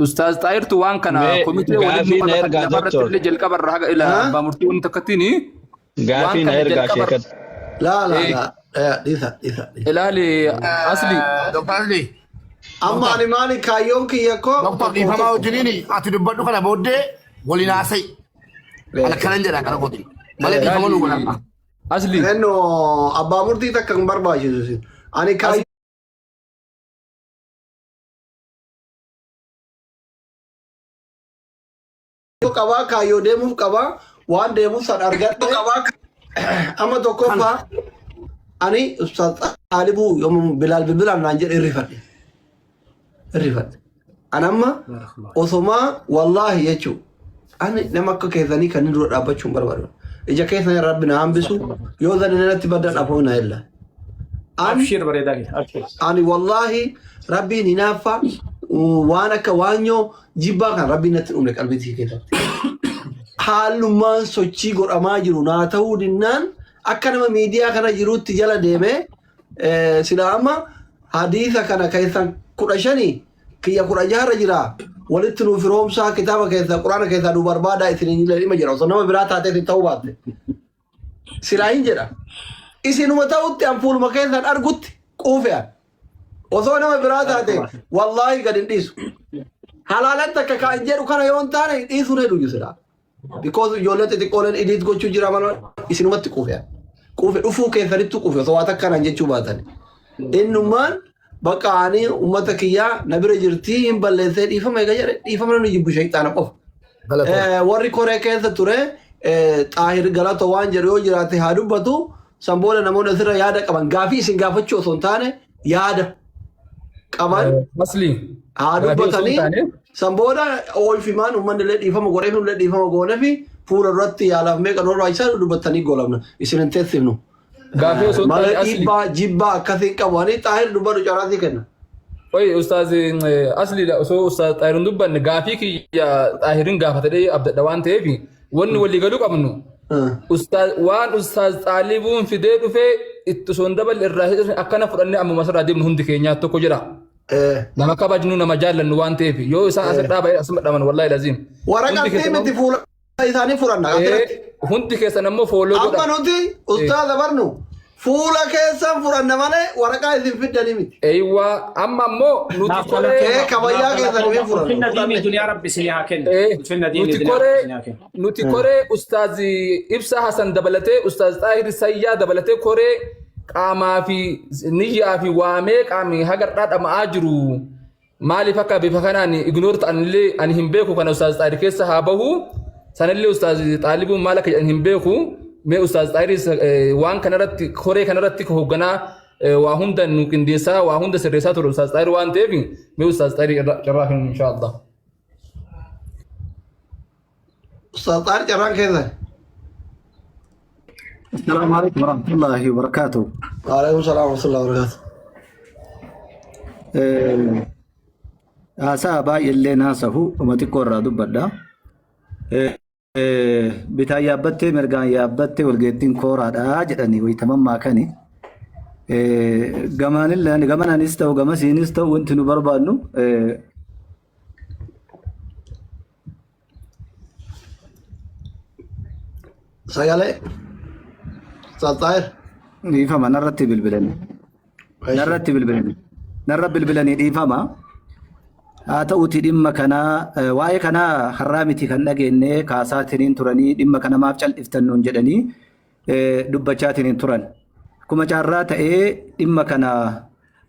Ustaaz Xaahirtu waan kana Mee komitee waliin gaafii na ergaa lafarratti doctor. illee jalqaba irraa haga ila Ha? abbaa murtii wanti takkattiin waan Gaafii na kana ergaa jalqaba sheekatti. Laa laa Eh. laa. Dhiisa, dhiisa, dhiisa. Ilaali asli. Doktar Ali, Amma ani maali kaayyoon kiyya koo Doktor tokko dhiifamaa tokko. wajjiniin ati dubbadhu, kana booddee waliin haasa'i. Ani akkanan jedha kana kooti. Malee dhiifama nu godhan. Asli. Enno abbaa murtii takka hin barbaachisu isin. Ani kaayyoon Qabaa kaayyoo deemuuf qabaa waan deemuuf san argadhe. Amma tokkoffaa ani Ustaaz Xaalibuu yommuu Bilaal bilbilaan naan jedhe irrifadhe. Irrifadhe. An amma osomaa wallaahi jechuu ani nama akka keessanii kan dura dhaabbachuu hin barbaadu. Ija keessan rabbi na hambisu yoo zani natti baddan afoo na illa. An Abshir bareedaa kee. Abshir. Ani wallaahi rabbiin hinaaffa waan akka waanyoo jibbaa kan rabbiin natti hin uumne qalbii tiyya keessatti. Haalummaan sochii godhamaa jiru naa ta'uu dinnaan akka nama miidiyaa kana jiruutti jala deemee silaa amma hadiisa kana keessan 15 kiyya 16rra jira walitti nuuf firoomsaa kitaaba keessaa quraana keessaa nu barbaadaa isin hin dhima jira osoo nama biraa taatee isin ta'uu baatte. Silaa hin jedha. Isinuma ta'utti an fuuluma keessan argutti quufe an. Osoo nama biraa taate wallaahi gad hin dhiisu. Halaalatti akka kaan jedhu kana yoo hin taane hin dhiisuu ni dhuyu silaa. Because ijoollee xixiqqooleen idiit gochuu jira malee isinumatti quufe an. Quufe dhufuu keessanittu quufe osoo waa takka naan jechuu baatan. Innummaan bakka ani uummata kiyyaa na bira jirtii hin balleessee dhiifama eega jedhe dhiifama namni jibbu shayxaana qofa. Galatoom. Warri koree keessa ture Xaahir Galatoo waan jedhu yoo jiraate haa dubbatu. San booda namoonni asirra yaada qaban gaafii isin gaafachuu osoo hin taane yaada qaban Asli. haa Gaafii osoo hin dubbatanii. taane San booda oolfimaan uummanni illee dhiifama godheef nullee dhiifama goonefi fuula duratti yaalaaf meeqa nu barbaachisaa dubbattanii goolabna. Isin hin teessifnu. Gaafii osoo hin Malee taane asli. dhiibbaa jibbaa akkasii hin qabu. Ani Xaahir dubbadhu carraa kenna. Oye ustaaz asli osoo ustaaz Xaahirin dubbanne gaafii kiyya Xaahirin gaafatadhee abdadha waan ta'eef wanni walii galuu qabnu ustaaz waan ustaaz Xaalibuun fidee dhufee itti osoo hin daballe irraa hidhatan akkana fudhannee ammuma asirraa deemnu hundi keenyaa tokko jedha. Nama kabajnu nama jaallannu waan ta'eef yoo isaan asirraa ba'ee asuma dhaman wallaahi laziim. Hundi Waraqaa keessan miti fuula isaanii furanna asirratti. Hundi keessan ammoo fooloo Amma godha. nuti ustaaza barnu fuula keessan furanna malee waraqaa isin fiddanii miti. Eeywaa amma ammoo nuti Naaf koree Kee galatooma. kabayyaa Naaf keessan galatooma. hin furannu. Ulfinna diinii Fudhanne. duniyaa rabbi isinii haa kennu. Ulfinna diinii nuti duniyaa rabbi koree isinii haa kennu. nuti koree ustaaz Ibsaa Hasan dabalatee ustaaz Xaahir Sayyaa dabalatee koree qaamaa fi niyyaa fi waamee qaamni hagar'aa dhama'aa jiru. Maaliif akka bifa kanaan ignore ta'anillee ani hin beeku kana Ustaaz Xaahir keessa haa bahu. Sanillee Ustaaz Xaalibuun maal akka jedhan hin beeku. Mee Ustaaz Xaahiris waan kanarratti koree kanarratti hoogganaa waa hunda nu qindeessaa waa hunda sirreessaa ture Ustaaz Xaahir waan ta'eef mee Ustaaz Xaahir irraa kennu inshaallah. Ustaaz Xaahir carraan keessan. السلام عليكم ورحمة الله وبركاته. Waalaikum salaam wa rahmatullahi wa barakatuh. Haasaa baay'eellee naasahu uma xiqqoo irraa dubbadha. Bitaan yaabbattee mirgaan yaabbattee walgeettiin kooraadha jedhanii wayitaman maakani. Gamaanillee gamanaanis ta'u gamasiinis ta'u wanti nu barbaadnu Sagalee. Ustaaz Xaahir. Dhiifama narratti bilbilanii. Narratti bilbilanii. Narra bilbilanii dhiifama. Haa ta'uuti dhimma kanaa waa'ee kanaa har'aa miti kan dhageenye kaasaatiniin turanii dhimma kana maaf cal'iftan nuun jedhanii dubbachaatiniin turan. Akkuma carraa ta'ee dhimma kana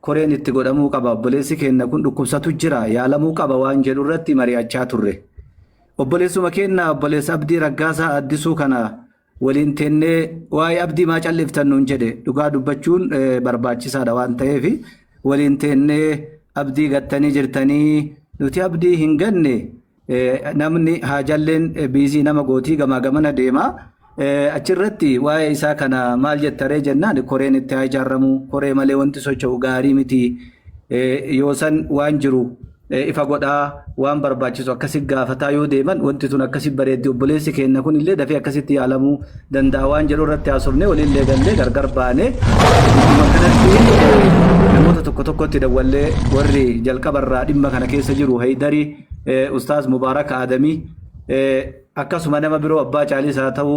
koreen itti godhamuu qaba obboleessi keenya kun dhukkubsatu jira yaalamuu qaba waan jedhu irratti mari'achaa turre. Obboleessuma keenya obboleessa Abdii Raggaasaa Addisuu kana waliin teennee waa'ee Abdii maa calliftan nuun jedhe dhugaa dubbachuun barbaachisaadha waan ta'eef waliin teennee Abdii gattanii jirtanii nuti Abdii hin ganne namni haajalleen biizii nama gootii gamaa gamana deema. Achirratti waa'ee isaa kana maal jettaree jennaan koreen itti haa ijaaramu koree malee wanti socho'u gaarii miti yoo san waan jiru ifa godhaa waan barbaachisu akkasi gaafataa yoo deeman wanti tun akkasi bareeddi obboleessi keenya kun illee dafee akkasitti yaalamuu danda'a waan jedhu irratti haasofne waliin gallee gargar baane dhimma kanatti namoota tokko tokkotti dawwallee warri jalqabarraa dhimma kana keessa jiru Haydarii Ustaaz Mubaarak Adamii akkasuma nama biroo Abbaa Caaliis haa ta'u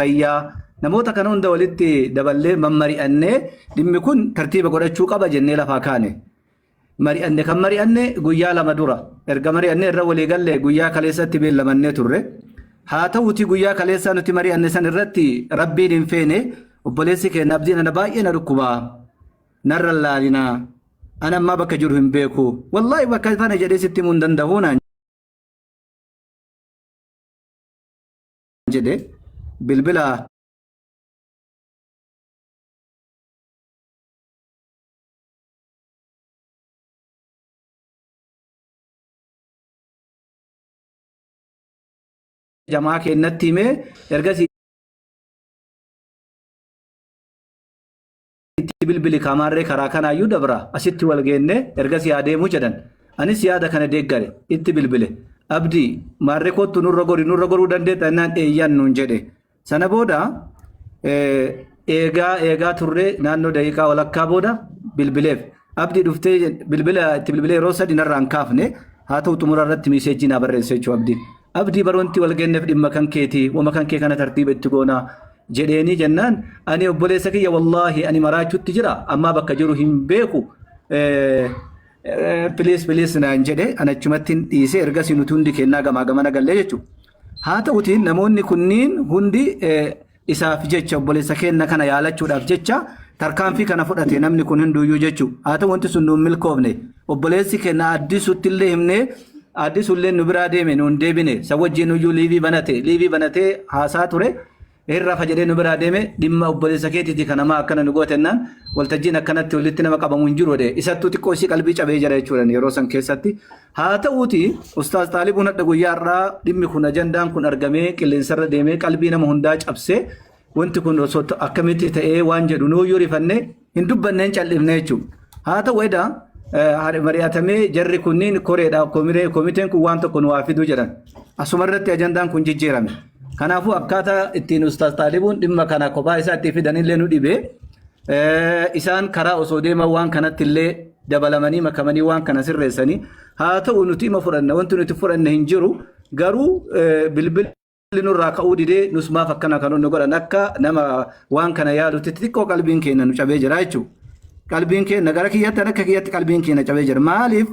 Sayyaa namoota kana hunda walitti daballee mammari'annee dhimmi kun tartiiba godhachuu qaba jennee lafaa kaane. Mari'anne kan mari'anne guyyaa 2 dura erga mari'anne irra walii galle guyyaa kaleessatti beellamannee turre. Haa ta'uutii guyyaa kaleessaa nuti mari'anne san irratti rabbiin hin feene obboleessi keenya abdiin ana baay'ee na dhukkubaa. Narra hin laalinaa. Ana ammaa bakka jiru hin beeku. Wallaahi bakka kana jedhee sitti himuu hin danda'u naan. jedhe bilbila jamaa keennatti himee ergasii itti bilbili kaamaarree karaa kanaayyuu dabra asitti wal geenne ergasii haa deemuu jedhan. Anis yaada kana deeggare itti bilbile. Abdii maarree kottu nurra gori nurra goruu dandeetta jennaan eeyyan nuun jedhe. Sana booda eegaa eegaa turree naannoo daqiiqaa walakkaa booda bilbileef. Abdii dhuftee bilbila itti bilbilee yeroo sadi narraa hin kaafne haa ta'u xumura irratti miiseejii naa barreesse jechuudha Abdiin. Abdii bar wanti wal geenneef dhimma kan keeti wama kan kee kana tartiiba itti goonaa jedheenii jennaan ani obboleessa kiyya wallaahi ani maraachutti jira ammaa bakka jiru hin beeku please please naan jedhe an achumatti hin dhiise ergasii nuti hundi kennaa gamaa gamana gallee jechuudha. Haa ta'utiin namoonni kunniin hundi isaaf jecha obboleessa keenna kana yaalachuudhaaf jecha tarkaanfii kana fudhate namni kun hunduyyuu jechuudha. Haa ta'u wanti sun nuun milkoofne obboleessi keenya addisutti illee himnee addisuullee nu biraa deeme nuun deebine san wajjin iyyuu liivii banate liivii banatee haasaa ture. Hin rafa jedhee nu biraa deeme dhimma obboleessa keetiiti kan namaa akkana nu gootennaan waltajjiin akkanatti walitti nama qabamu hin jiru jedhe isattuu xiqqoo isii qalbii cabee jira jechuudha yeroo san keessatti. Haa ta'uuti Ustaaz Xaalibuun hadha guyyaa har'aa dhimmi kun ajandaan kun argamee qilleensarra deemee qalbii nama hundaa cabsee wanti kun osoo akkamitti ta'ee waan jedhu nuuyyuu rifannee hin dubbanneen cal'ifne jechuudha. Haa ta'u edaa mari'atamee jarri kunniin koreedha komiteen kun waan tokko nu haa fiduu jedhan. Asuma irratti ajandaan kun jijjiirame. Kanaafuu akkaataa ittiin Ustaaz Xaalibuun dhimma kana kophaa isaa itti fidanillee nu dhibee isaan karaa osoo deeman waan kanatti illee dabalamanii makamanii waan kana sirreessanii haa ta'u nuti ima fudhanna wanti nuti fudhanne hin jiru garuu bilbilli nurraa ka'uu didee nus maaf akkana kan nu godhan akka nama waan kana yaadutti xixiqqoo qalbiin keenya nu cabee jira jechuudha. Qalbiin keenya gara kiyyatti akka kiyyatti qalbiin keenya cabee jira. Maaliif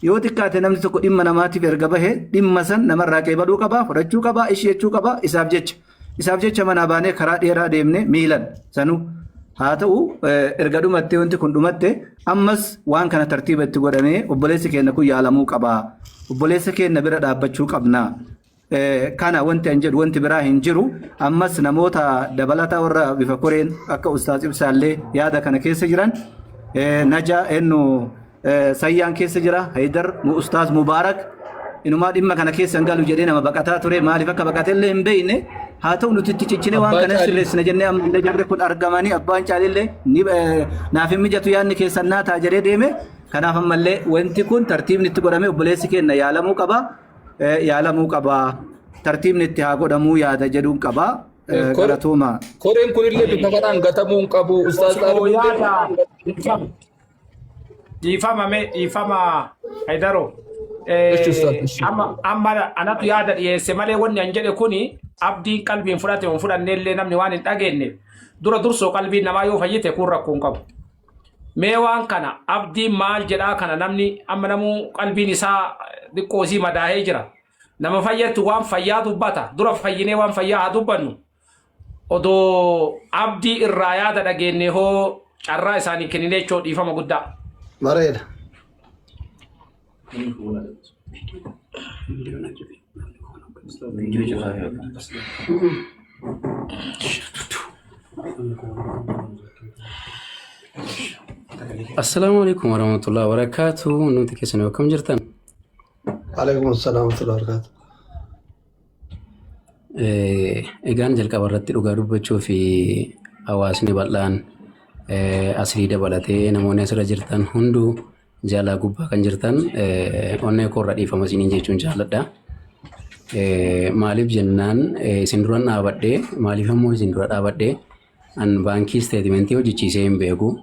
yoo xiqqaate namni tokko dhimma namaatiif erga bahe dhimma san namarraa qeebaluu qaba, fudhachuu qaba, ishii jechuu qaba isaaf jecha. Isaaf jecha manaa baanee karaa dheeraa deemne miilan sanuu. Haa ta'u erga dhumattee wanti kun dhumatte ammas waan kana tartiiba itti godhamee obboleessi keenya kun yaalamuu qaba. Obboleessa keenya bira dhaabbachuu qabna. Kana wanti an jedhu wanti biraa hin jiru. Ammas namoota dabalataa warra bifa koreen akka Ustaaz Ibsaallee yaada kana keessa jiran Naja ennu Sayyaan keessa jira Haydar Ustaaz Mubaarak inumaa dhimma kana keessa hin galu jedhee nama baqataa ture maaliif akka baqate illee hin beekne haa ta'u nuti itti ciccinee waan Abbaa kana Caalii. sirreessina jennee amma illee jarri kun argamanii abbaan caalillee ni naaf hin mijatu yaadni keessan naa ta'a jedhee deeme kanaaf ammallee wanti kun tartiibni itti godhamee obboleessi keenya yaalamuu qaba. Yaalamuu qaba. Tartiibni itti haa godhamuu yaada jedhuun qaba. Galatooma. Koreen kunillee bifa kanaan gatamuu hin qabu. Ustaaz Osoo Xaalibuun yaada dhiifama dhiifama mee dhiifama Haydaro. Jechuun Ustaaz, ishi. Amma amma anatu yaada dhiyeesse malee wanni an jedhe kuni abdiin qalbiin fudhate hin fudhanne illee namni waan hin dhageenye dura dursoo qalbiin namaa yoo fayyite kun rakkoo hin qabu. Mee waan kana abdiin maal jedhaa kana namni amma namuu qalbiin isaa xiqqoo isii madaahee jira. Nama fayyattu waan fayyaa dubbata. Dura fayyinee waan fayyaa haa dubbannu. Odoo abdii irraa yaada dhageenye hoo carraa isaanii kenninee jechuu dhiifama guddaa. Bareeda. Assalaamu alaikum warahmatullahi wabarakatuh. Nuti keessan akkam jirtan? Alaikum assalam wa rahmatullahi wa barakatuh. Egaan jalqaba irratti dhugaa dubbachuu fi hawaasni bal'aan asii dabalatee namoonni asirra jirtan hunduu jaalaa gubbaa kan jirtan onnee koorra dhiifama isiniin jechuun jaalladha. Maaliif jennaan isin dura dhaabadhee maaliif ammoo isin dura dhaabadhee an baankii isteetimentii hojjechiisee hin beeku.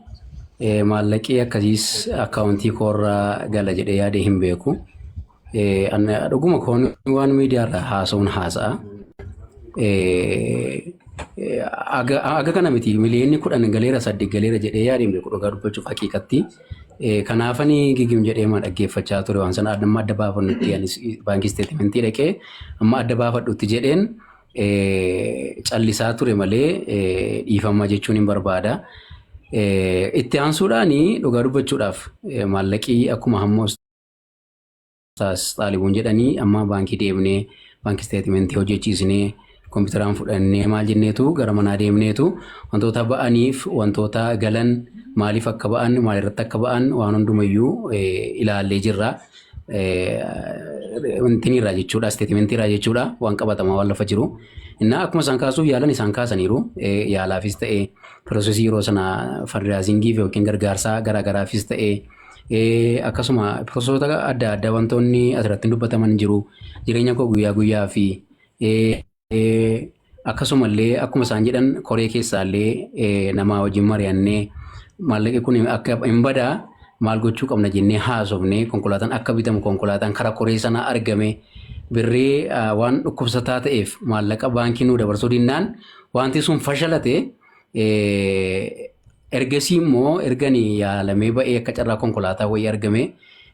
Maallaqii akkasiis akkaawuntii koorra gala jedhee yaadee hin beeku. Dhuguma koon waan miidiyaarra haasa'uun haasa'a. Aga kana miti miliyoonni 10 galeera 8 galeera jedhee yaadee hin beeku dhugaa dubbachuuf haqiiqatti. Kanaafani gigim jedhee ma dhaggeeffachaa ture waan sana amma adda baafannutti anis baankii isteetimentii dhaqee amma adda baafadhutti jedheen callisaa ture malee dhiifama jechuun hin barbaada. Itti aansuudhaan dhugaa dubbachuudhaaf maallaqii akkuma hamma Ustaaz Xaalibuun jedhanii amma baankii deemnee baankii isteetimentii hojjechiisnee Kompiitaraan fudhannee maal jenneetu gara manaa deemneetu wantoota ba'aniif wantoota galan maaliif akka ba'an maalirratti akka ba'an waan hundumayyuu ilaallee jirra. Wantinirraa jechuudha isteetimentiirraa jechuudha waan qabatamaa waan lafa jiru. Innaa akkuma isaan kaasuuf yaalan isaan kaasaniiru yaalaafis ta'e piroosesii yeroo sana fardiraazingiif yookiin gargaarsaa garaagaraafis ta'e akkasuma piroosesoota adda addaa wantoonni asirratti dubbataman jiru jireenya koo guyyaa guyyaa fi akkasumallee akkuma isaan jedhan koree keessaallee nama wajjin mari'annee maallaqi kun akka hin badaa maal gochuu qabna jennee haasofne konkolaataan akka bitamu konkolaataan karaa koree sanaa argame birrii waan dhukkubsataa ta'eef maallaqa baankii nuu dabarsuu dinnaan wanti sun fashalate. Ergasii immoo ergani yaalamee ba'ee akka carraa konkolaataa wayii argame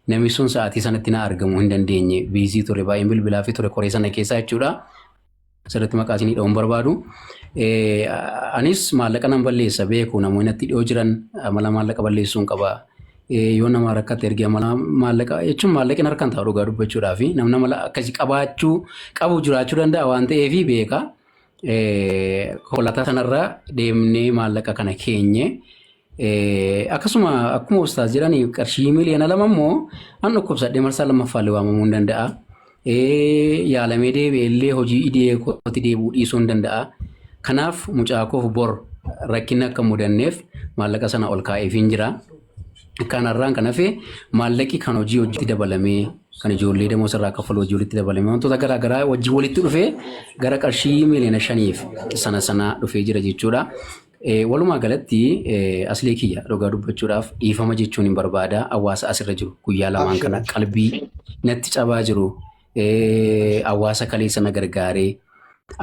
namni sun sa'aatii sanatti na argamuu hin dandeenye biizii ture baay'een bilbilaa fi ture koree sana keessaa jechuudha. Asirratti maqaa isinii dha'uun barbaadu. Anis maallaqa nan balleessa beeku namoonni natti dhiyoo jiran amala maallaqa balleessuun qaba. Yoo nama rakkate ergee amala maallaqa jechuun maallaqni harkaan taa'u dhugaa dubbachuudhaa fi namni amala akkasii qabaachuu qabu jiraachuu danda'a waan ta'eef beeka. Konkolaataa sanarra deemnee maallaqa kana keenye. Akkasuma akkuma ustaas jedhan qarshii 2 miiliyoona immoo an dhukkubsadhee marsaa lammaffaallee waamamuu hin danda'a. Yaalamee deebi'ee illee hojii idilee kootti deebi'uu dhiisuu hin danda'a. Kanaaf mucaa koof bor rakkinni akka hin mudanneef maallaqa sana ol kaa'eefiin jira. Kanarraan kan hafe maallaqi kan hojii hojiitti dabalamee kan ijoollee damooza irraa kaffalu hojii walitti dabalamee wantoota garaa garaa wajjin walitti dhufee gara qarshii 5 miiliyoona sana sana dhufee jira jechuudha. Walumaa galatti aslee kiyya dhugaa dubbachuudhaaf dhiifama jechuun hin barbaada hawaasa asirra jiru guyyaa lamaan kana qalbii natti cabaa jiru hawaasa kaleessa na gargaaree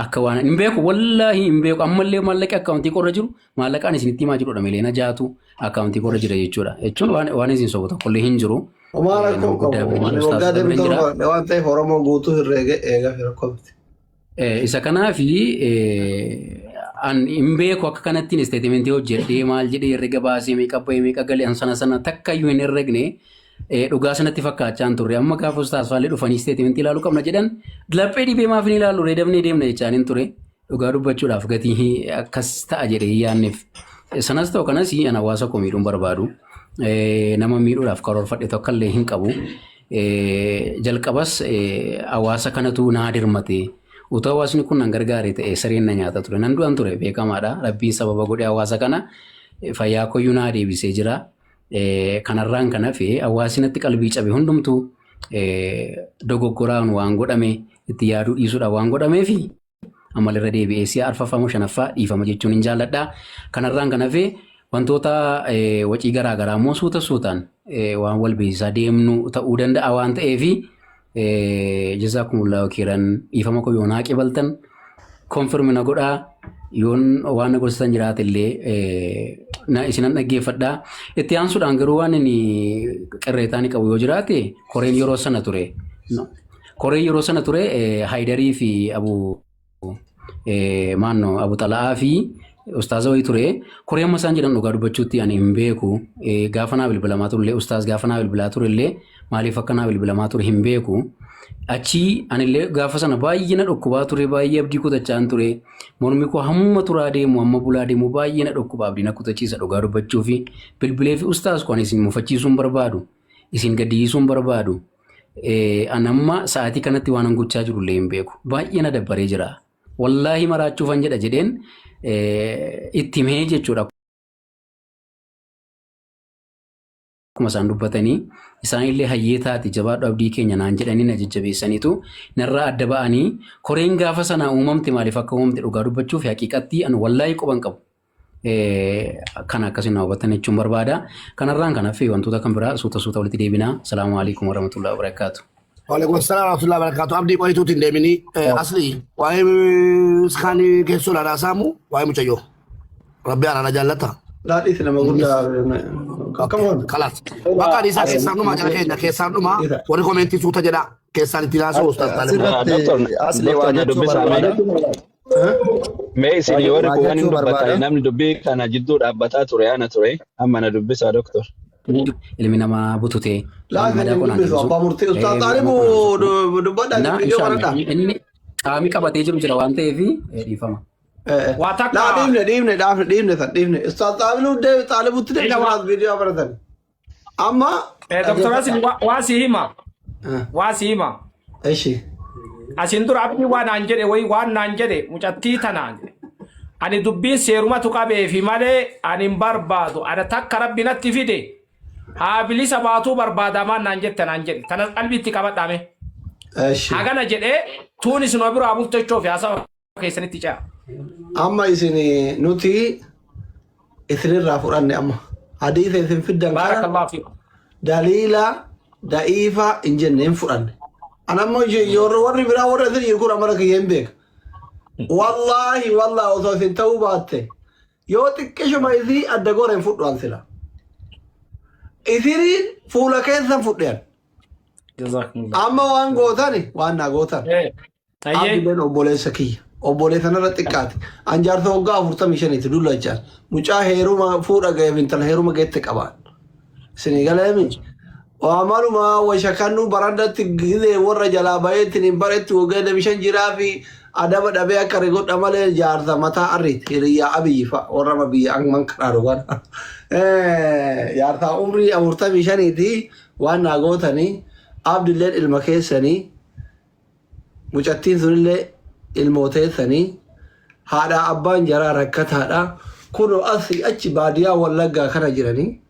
akka waan hin beeku wallaahi hin beeku ammallee maallaqi akkaawuntii korra jiru maallaqaan isinitti himaa jirudha 6 miiliyoona akkaawuntii korra jira jechuudha jechuun waan isin sobu tokkollee hin jiru. Homaa Nama rakkoo guddaa qabu. bira Ani jiru waggaa ustaas bira deemtu jira. torba waan ta'eef Oromoo guutuu herreega eegaa fi rakkoo miti. Isa kanaafi an hin beeku akka kanattiin isteetimentii hojjedhee maal jedhee herrega baasee meeqa bahee meeqa galee an sana sana takka iyyuu hin herregne dhugaa sanatti fakkaachaa hin turre amma gaafa ustaas faallee dhufanii isteetimentii ilaaluu qabna jedhan laphee dhibee maaf hin ilaallu ree dabnee deemna jechaan hin ture dhugaa dubbachuudhaaf gatii akkas ta'a jedhee hin yaadneef. Sanas ta'u kanas an hawaasa koo miidhuun barbaadu nama miidhuudhaaf karoorfadhe tokko illee hin qabu. Jalqabas hawaasa kanatu naa dirmate. Utuu hawaasni kun nan gargaare ta'e sareen na nyaata ture. Nan du'an ture beekamaadha. Rabbiin sababa godhee hawaasa kana fayyaa koyyuu naa deebisee jira. Kanarraan kan hafe hawaasni natti qalbii cabe hundumtuu dogoggoraan waan godhame itti yaaduu dhiisuudhaan waan godhameefi ammalirra deebi'ee si'a arfaffaa moo shanaffaa dhiifama jechuun hin jaalladha. Kanarraan kan hafe wantoota wacii garaa garaa immoo suuta suutaan waan wal beeksisaa deemnu ta'uu danda'a waan ta'eefi jazaakumullahu khairan dhiifama koo yoo naa qibaltan confirm na godhaa yoon waan na gorsitan jiraate illee na isinan dhaggeeffadhaa. Itti aansuudhaan garuu waan inni qirreetaa ni qabu yoo jiraate koreen yeroo sana ture. Koreen yeroo sana ture Haayidarii fi Abu maanno Abu Xala'aa fi ustaaza wayii ture. Koree amma isaan jedhan dhugaa dubbachuutti ani hin beeku. Gaafa naa bilbilamaa turellee ustaaz gaafa naa bilbilaa turellee maaliif akka naa bilbilamaa ture hin beeku. Achii anillee gaafa sana baay'ee na dhukkubaa ture baay'ee abdii kutachaan ture. Mormi koo hamma turaa deemu hamma bulaa deemu baay'ee na dhukkuba abdii na kutachiisa dhugaa dubbachuu fi bilbilee fi ustaaz koo ani isin mufachiisuu hin barbaadu. Isin gaddisiisuu hin barbaadu. An amma sa'aatii kanatti waan an gochaa jiru illee hin beeku. Baay'ee na dabbaree jira. Wallaahi maraachuufan jedha jedheen itti himee jechuudha. Akkuma isaan dubbatanii isaan illee hayyee taate jabaadhu abdii keenya naan jedhanii na jajjabeessaniitu narraa adda ba'anii koreen gaafa sana uumamte maaliif akka uumamte dhugaa dubbachuuf haqiiqatti an wallaahi quban qabu. Kana akkasiin na hubattan jechuun barbaada. Kanarraan kan hafe wantoota kan biraa suuta suuta walitti deebina. Salaamu alaikum warahmatullahi wabarakaatu. Waalaikum salaam warahmatullahi wabarakatuh. Abdii qoyituutti hin deemini. Asli waa'ee iskaanii keessoo ilaalaa saamu waa'ee mucayyoo. Rabbi araara jaallata. Daadhiis nama guddaa. Akkam oolu? Kalaas. Bakka adiisaa keessaan dhumaa jala keenya keessaan dhumaa warri koomeentii suuta jedha keessaan itti haasa'u ustaas Taalim. Doktor, Asirratti asli waa doktor na jechuu dubbisaa mee. barbaada. Mee isin Waa warri waa kun waan hin jechuu dubbatani barbaada. namni dubbii kana jidduu dhaabbataa ture ana ture amma na dubbisaa doktor. Ilmi namaa bututee waan Laafi madaa hin qonaan dubbisu deemsu. abbaa murtii ustaas Miidhama Xaalibu qonaan deemsu. dubbadhaa Na viidiyoo inshallah banadhaa. inni Qaamni qabatee jiru jira waan ta'eef dhiifama. Waa takka Laa dhiifne dhiifne dhaafne dhiifne san dhiifne. Ustaaz Xaabiluu deebi Xaalibutti deebi Ila kanaas viidiyoo baratan. Amma Dr. Asin waa si hima. Waa si hima. Eshi. Asin dura abdii waan naan jedhe wayi waan naan jedhe mucattii tanaan jedhe. Ani dubbiin seerumatu qabeefi malee ani hin barbaadu. Ana takka rabbi natti fide. Haa bilisa baatuu barbaadamaan naan jette naan jedhe. Tana qalbiitti qabadhaame. Eshi. Hagana jedhee tuun isin biraa bultechoo fi haasawa keessanitti ce'a. Amma isin nuti isinirraa fudhanne amma. Hadiisa isin fiddan kana Baarakallahu fiikum. daliila da'iifa hin jenne hin fudhanne. An ammoo yeroo warri biraa warra isin jiru kun amala kiyya hin beeka. Wallaahi wallaahi osoo isin ta'uu baatte yoo xiqqishuma isii adda goora hin fudhu an sila. Isiniin fuula keessan fudhe an. Jazakumullah. Amma waan gootani waan naa gootan. Ayyee. Abdileen obboleessa kiyya. Obboleessa narra xiqqaate. An jaarsa waggaa 45ti dullachaan. Mucaa heeruma fuudha ga'eef intala heeruma geette qabaan. Isinii galeemi. Waa maluma washakannu barandatti gizee warra jalaa baheetti hin baretti waggaa 25 jiraa fi adaba dhabee akka rigodha malee jaarsa mataa arriiti. Hiriyyaa Abiyyi fa'a warra amma biyya amman karaa dhugan. Jaarsaa umrii 45ti waan naa gootanii Abdilleen ilma keessanii mucattiin sunillee ilmooteessanii haadha abbaan jaraa rakkataadha. Kunoo asii achi baadiyyaa Wallaggaa kana jiranii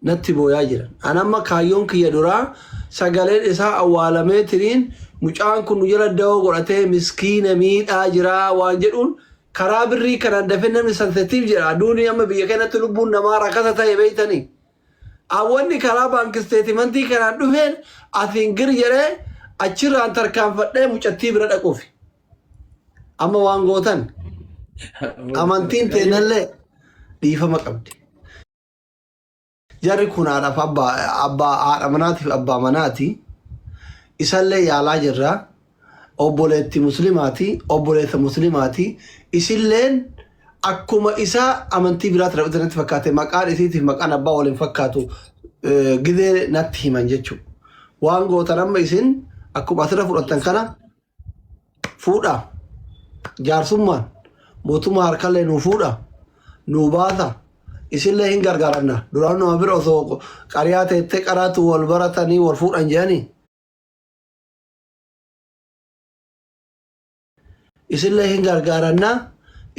natti booyaa jiran. An amma kaayyoon kiyya duraa sagaleen isaa awwaalamee tiriin mucaan kun nu jala dawoo godhatee miskiina miidhaa jiraa waan jedhuun karaa birrii kanaan dafee namni sensitiif jedha. Aduuni amma biyya keenyatti lubbuun namaa rakkata ta'e beektanii. Awwanni karaa baanki isteetimentii kanaan dhufeen asiin gir jedhee achirraan tarkaanfadhee mucattii bira dhaquufi. Amma waan gootan amantiin teennallee dhiifama qabdi. Jarri kun haadhaaf abbaa abbaa haadha manaatiif abbaa manaati. Isallee yaalaa jirra. Obboleetti muslimaati. Obboleessa muslimaati. Isilleen akkuma isaa amantii biraatti rabbi natti fakkaate maqaan isiitiif maqaan abbaa waliin fakkaatu gizee natti himan jechuudha. Waan gootan amma isin akkuma asirra fudhattan kana fuudha. Jaarsummaan mootummaa harkallee nuu fuudha. Nuu baasa. Isinlee hin gargaaranna. Duraan nama bira osoo qariyaa teettee qaraatu wal baratanii wal fuudhan jedhanii. Isinlee hin gargaaranna.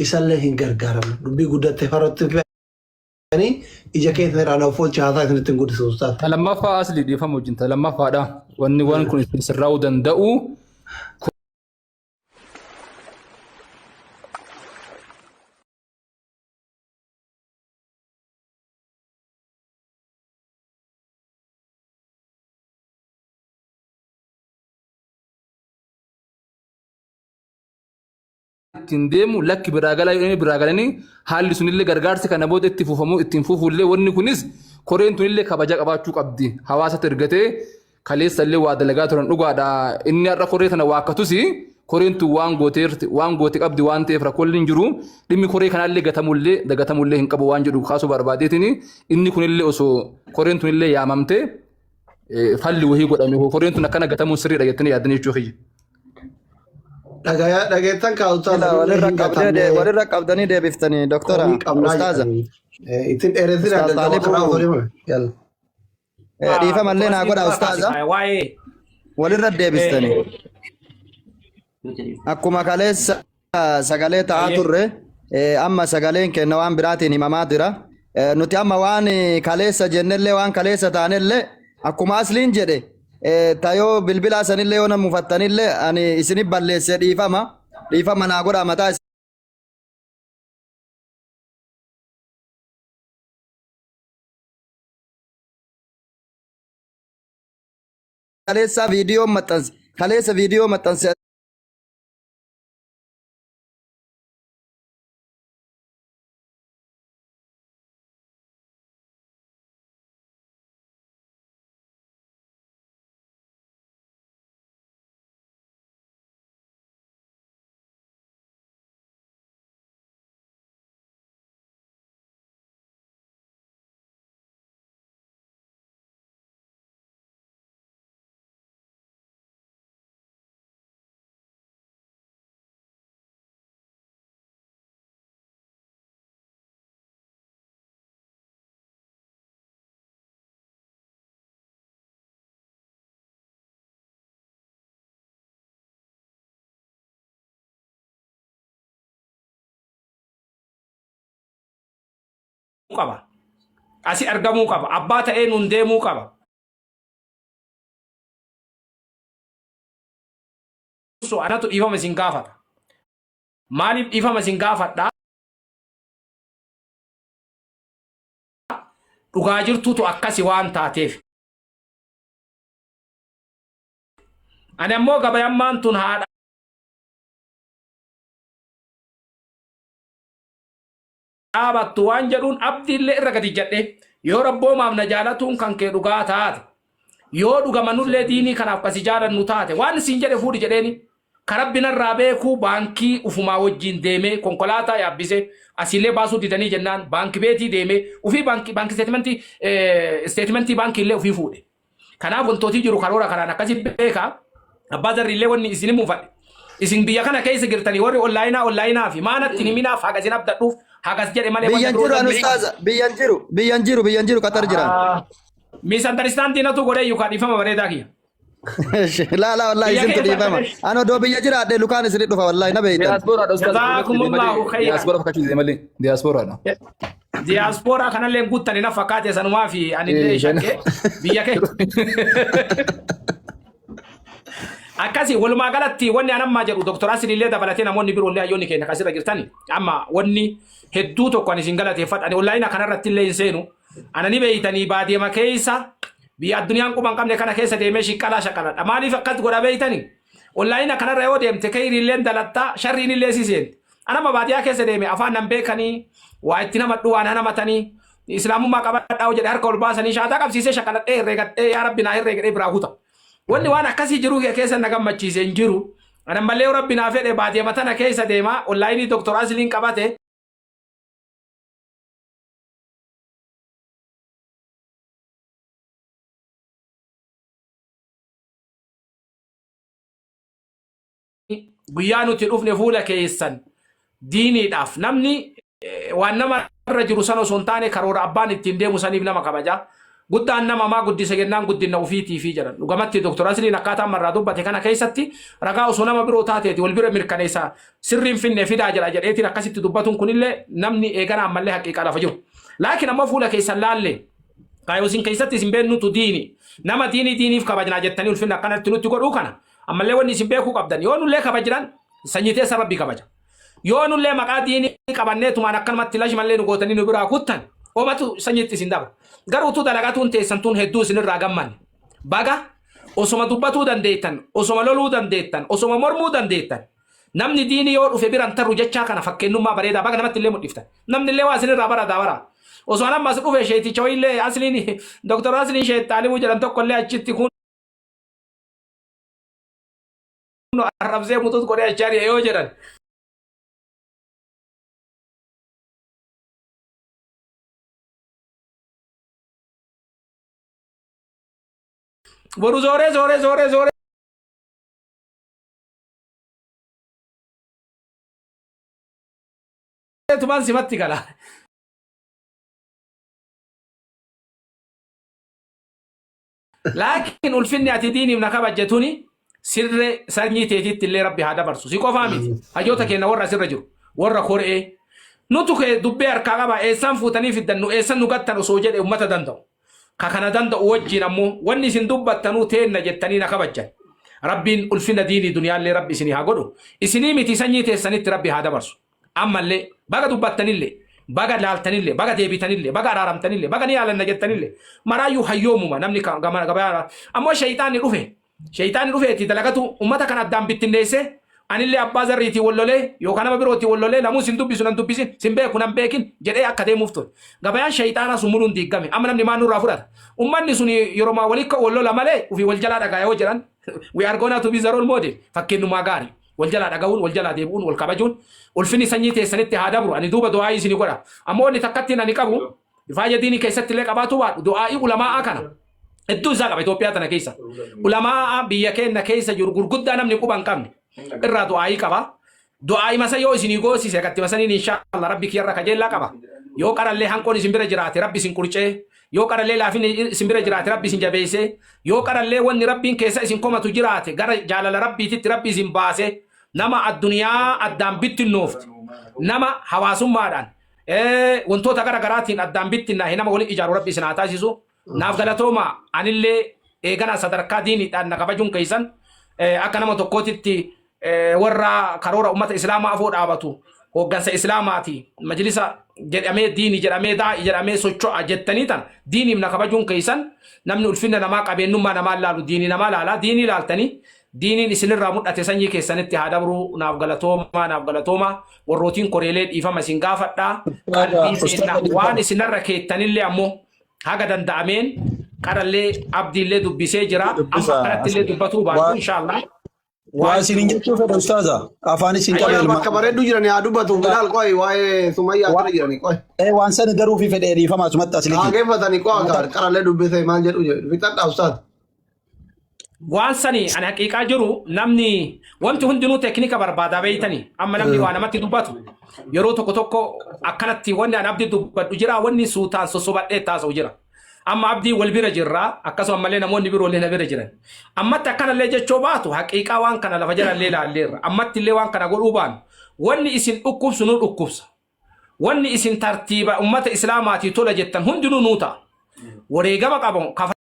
Isallee hin gargaaranna. Dubbii guddatte farratti fe'anii ija keessa irraa na ofolcha haasaa isinitti hin guddisu ustaas. Ta lammaffaa asli dhiifama wajjin ta lammaffaadha. Wanni waan kun isin sirraa'uu danda'u ittiin deemu lakki biraa galaa jedhanii biraa galanii haalli sunillee gargaarsi kana booda itti fufamuu ittiin fufuullee wanni kunis koreen tunillee kabaja qabaachuu qabdi hawaasatti ergatee kaleessallee waa dalagaa turan dhugaadha inni har'a koree tana waakkatus koreen tun waan gooteerti waan goote qabdi waan ta'eef rakkoon hin jiru dhimmi koree kanaallee gatamullee dagatamullee hin qabu waan jedhu kaasuu barbaadeetiin inni kunillee osoo koreen tunillee yaamamte falli wahii godhame koreen tun akkana gatamuun sirriidha jettanii yaaddanii jechuu kiyya. Dhagayaa dhageettan kaa'utaa Ila walirra qabdee walirra qabdanii deebiftanii doktora komii qabnaa ustaaza. jedhanii. Ittiin dheeressinaa Ustaaz jalqaba karaa Xaalibuu osoo deemame. Yalla. Dhiifamallee naa godha ustaaza. Waa'ee Walirra deebistanii. Akkuma kaleessa sagalee ta'aa turre amma sagaleen kenna waan biraatiin himamaa jira. Nuti amma waan kaleessa jennellee waan kaleessa taanellee akkuma asliin jedhe tayoo bilbilaa sanillee yoo na mufattanillee ani isinif balleesse dhiifama. Dhiifama naa godha mataa kaleessa viidiyoo maxxanse kaleessa viidiyoo maxxanse qaba. Asi argamuu qaba. Abbaa ta'ee nuun deemuu qaba. So anatu dhiifama isin gaafata. Maaliif dhiifama isin gaafadha? Dhugaa jirtuutu akkasi waan taateef. Ani ammoo gabayammaan tun haadha dhaabattu waan jedhuun abdiillee irra gadi jedhe yoo rabboomaaf na jaalatuun kan kee dhugaa taate yoo dhugamanullee diinii kanaaf kasi jaalannu taate waan isin jedhe fuudhi jedheeni ka rabbi narraa beekuu baankii ufumaa wajjiin deemee konkolaataa yaabbise asiillee baasuu didanii jennaan baankii beetii deemee ufii baankii baankii isteetimentii isteetimentii baankiillee ufii fuudhe. Kanaaf wantootii jiru karoora kanaan akkasi beeka. Abbaa zarriillee wanni isin muufadhe. Isin biyya kana keessa jirtanii warri onlaayinaa onlaayinaa fi maanatti hin himinaaf hagas hin abdadhuuf hagas jedhe malee wanna Biyyan biroo jiru an danda'e. ustaaza biyyan jiru biyyan jiru biyyan jiru Qatar jiran. Misunderstanding natu godhee yookaan dhiifama bareedaa kiyya. Laa laa wallaahi Biyya isintu keessa dhiifama. An odoo biyya jiraadhe lukaan isinit dhufa wallaahi na beeytan. Diyaaspoora ustaaz. Jazaakumullahu khayran. Diyaaspoora fakkaachuu dide malee. Diyaaspoora. Diyaaspoora kanallee guuttani na fakkaate sanumaa fi anillee shakke biyya kee. Akkasi walumaa galatti wanni an ammaa jedhu Dr. Asilillee dabalatee namoonni biroollee hayyoonni keenya kasirra jirtani amma wanni hedduu tokko ani isin galateeffadha. Ani onlaayina kanarratti illee hin seenu. Ana ni beeytanii baadiyama keessa biyya addunyaan quba hin qabne kana keessa deemee shiqqalaa shaqaladha. Maaliif akkas godha beeytani? Onlaayina kanarra yoo deemte keyriilleen dalattaa sharriin illee si seenti. Ana amma baadiyaa keessa deeme afaan nan beekanii waa itti namadhu waan hanamatanii islaamummaa qabadhaa jedhe harka ol baasanii shaataa qabsiisee shaqaladhee herreegadhee yaa rabbi naa herreegadhee biraa kuta. Wanni waan akkasii jiruu kee keessa na gammachiise hin jiru. Ana mallee yoo rabbi naa fedhe baadiyama tana keessa deema onlaayinii Dr. Asliin qabate guyyaa nuti dhufne fuula keessan diiniidhaaf namni waan nama irra jiru sana osoo hin taane karoora abbaan ittiin deemu saniif nama kabaja. Guddaan nama maa guddise jennaan guddina ofiitiifi jedhan. Dhugamatti Dr. Asliin akkaataa ammarraa dubbate kana keessatti ragaa osoo nama biroo taateeti wal bira mirkaneessa sirriin finne fidaa jedha jedheetiin akkasitti dubbatuun kunillee namni eegana ammallee haqiiqaa lafa jiru. Laakiin ammoo fuula keessan laallee kaayoo isin keessatti isin beennutu diini. Nama diinii diiniif kabajnaa jettanii ulfinna akkanatti nutti godhuu kana ammallee wanni isin beekuu qabdan yoo nullee kabajnan sanyii teessa rabbii kabaja. Yoo nullee maqaa diinii qabannee tumaan akkanumatti lashmallee nu gootanii nu biraa kuttan omatu sanyiitti isin daba. Garuu utuu dalagatuun teessan tun hedduu isinirraa gammanne. Baga osoma dubbatuu dandeettan, osoma loluu dandeettan, osoma mormuu dandeettan. Namni diinii yoo dhufe biran tarru jechaa kana fakkeennummaa bareedaa baga namatti illee mul'iftan. Namni illee waa isinirraa barataa bara. Osoo an ammas dhufe sheeticha wayiillee asliin Dr. Asliin Sheet Xaalibuu jedhan tokko illee achitti kun arrabsee mutuut godhee achi ari'e yoo jedhan. Boru zooree zooree zooree zooree tumaan simatti gala. Laakiin ulfinni ati diiniif na kabajje tuni sirree sanyii teetitti illee rabbi haa dabarsu. Si qofaa miti. Hayyoota keenya warra asirra jiru. Warra koree. Nutu kee dubbee harkaa qaba eessaan fuutanii fiddan nu eessan nu gattan osoo jedhe ummata danda'u. Ka kana danda'u wajjin ammoo wanni isin dubbattanuu teenna jettanii na kabajjan. Rabbiin ulfina diinii duniyaallee rabbi isinii haa godhu. Isinii miti sanyii teessanitti rabbi haa dabarsu. Ammallee baga dubbattanillee, baga laaltanillee, baga deebitanillee, baga araaramtanillee, baga ni yaalanna jettanillee maraayyuu hayyoomuma namni gama gabayaa ammoo shayxaanni dhufe shayxaanni dhufeeti dalagatu ummata kana addaan bittinneessee anillee abbaa zarriitii wal lolee yookaan nama birootii wal lolee lamuu sin dubbisu nan dubbisin sin beeku nan beekin jedhee akka deemuuf ture. Gabayaan shayxaanaa sun muluun diiggame amma namni maan nurraa fudhata. Ummanni sun yeroo walikka wal lola malee ofii wal jalaa dhagaa yoo jedhan we are gonna to be the role model fakkeenyummaa gaarii. Wal jalaa dhaga'uun, wal jalaa deebi'uun, wal kabajuun ulfinni sanyii teessanitti haa dabru. Ani duuba du'aa'ii isinii godha. Ammoo wanni takkattiin ani qabu faaya diinii keessatti illee qabaatuu baadhu du'aa'ii ulamaa'aa kana hedduu isaa qaba Itoophiyaa tana keessa. Ulamaa'aa biyya keenya keessa jiru gurguddaa namni quba hin qabne irraa du'aa'ii qaba. Du'aa'ii masa yoo isinii goosise gatti masaniin inshaallah rabbi kiyyarra kajeellaa qaba. Yoo qarallee hanqoon isin bira jiraate rabbi isin qurcee Yoo qarallee laafinni isin bira jiraate Rabbi isin jabeessee, yoo qarallee wanni Rabbiin keessa isin komatu jiraate gara jaalala Rabbiititti Rabbi isin baasee, nama adduniyaa addaan bittinnoofte, nama hawaasummaadhaan, Wantoota gara garaatiin addaan bittinnaa'e nama waliin ijaaru Rabbi isin haa taasisu. Naaf galatooma, anillee eeganaa sadarkaa diiniidhaan na kabajuun keessan akka nama tokkootitti warra karoora ummata islaamaa afoo dhaabatu, hooggansa islaamaati, majlisa jedhamee, diini jedhamee, daa'i jedhamee socho'a jettanii tan diiniif na kabajuun keessan, namni ulfinna namaa qabeennummaa namaa laalu diinii namaa laala. Diinii laaltanii diiniin isinirraa mul'ate sanyii keessanitti haa dabruu. Naaf galatoomaa, naaf galatoomaa. Warrootiin koreelee, dhiifama isin gaafadhaa. Qalbii seenna waan isinarra keettanillee ammoo haga danda'ameen qarallee abdiillee dubbisee jira. Amma akkanatti illee dubbatuu baatu, inshaallah. Waa isin jechuu fedha, ustaaza. Afaan isin Qoy qabe ilma. Bakka bareedduu jirani haa dubbatu. Bilaal, qoy, waa'ee Sumayyaa akkana jirani, qoy. Waan sani garuu fi fedhee dhiifama asumatti Haa asliki. geeffatanii, qoy, akka qarallee dubbise maal jedhu jedhu. Fixadhaa, ustaaz. Waan sani ani haqiiqaa jiru, namni wanti hundinuu teeknika barbaadaa beeytanii. Amma namni waa namatti dubbatu yeroo tokko tokko akkanatti wanni ani abdii dubbadhu jira, wanni suutaan sossobadhee taasa'u jira. Amma abdii wal bira jirra, akkasuma ammallee namoonni biroo illee na bira jiran. Ammatti akkanallee jechoo baatu, haqiiqaa waan kana lafa jalallee ilaalleerra. Ammatti illee waan kana godhuu baanu, wanni isin dhukkubsu nu dhukkubsa. Wanni isin tartiiba ummata islaamaatii tola jettan hundinuu nuu ta'a. Wareegama qabu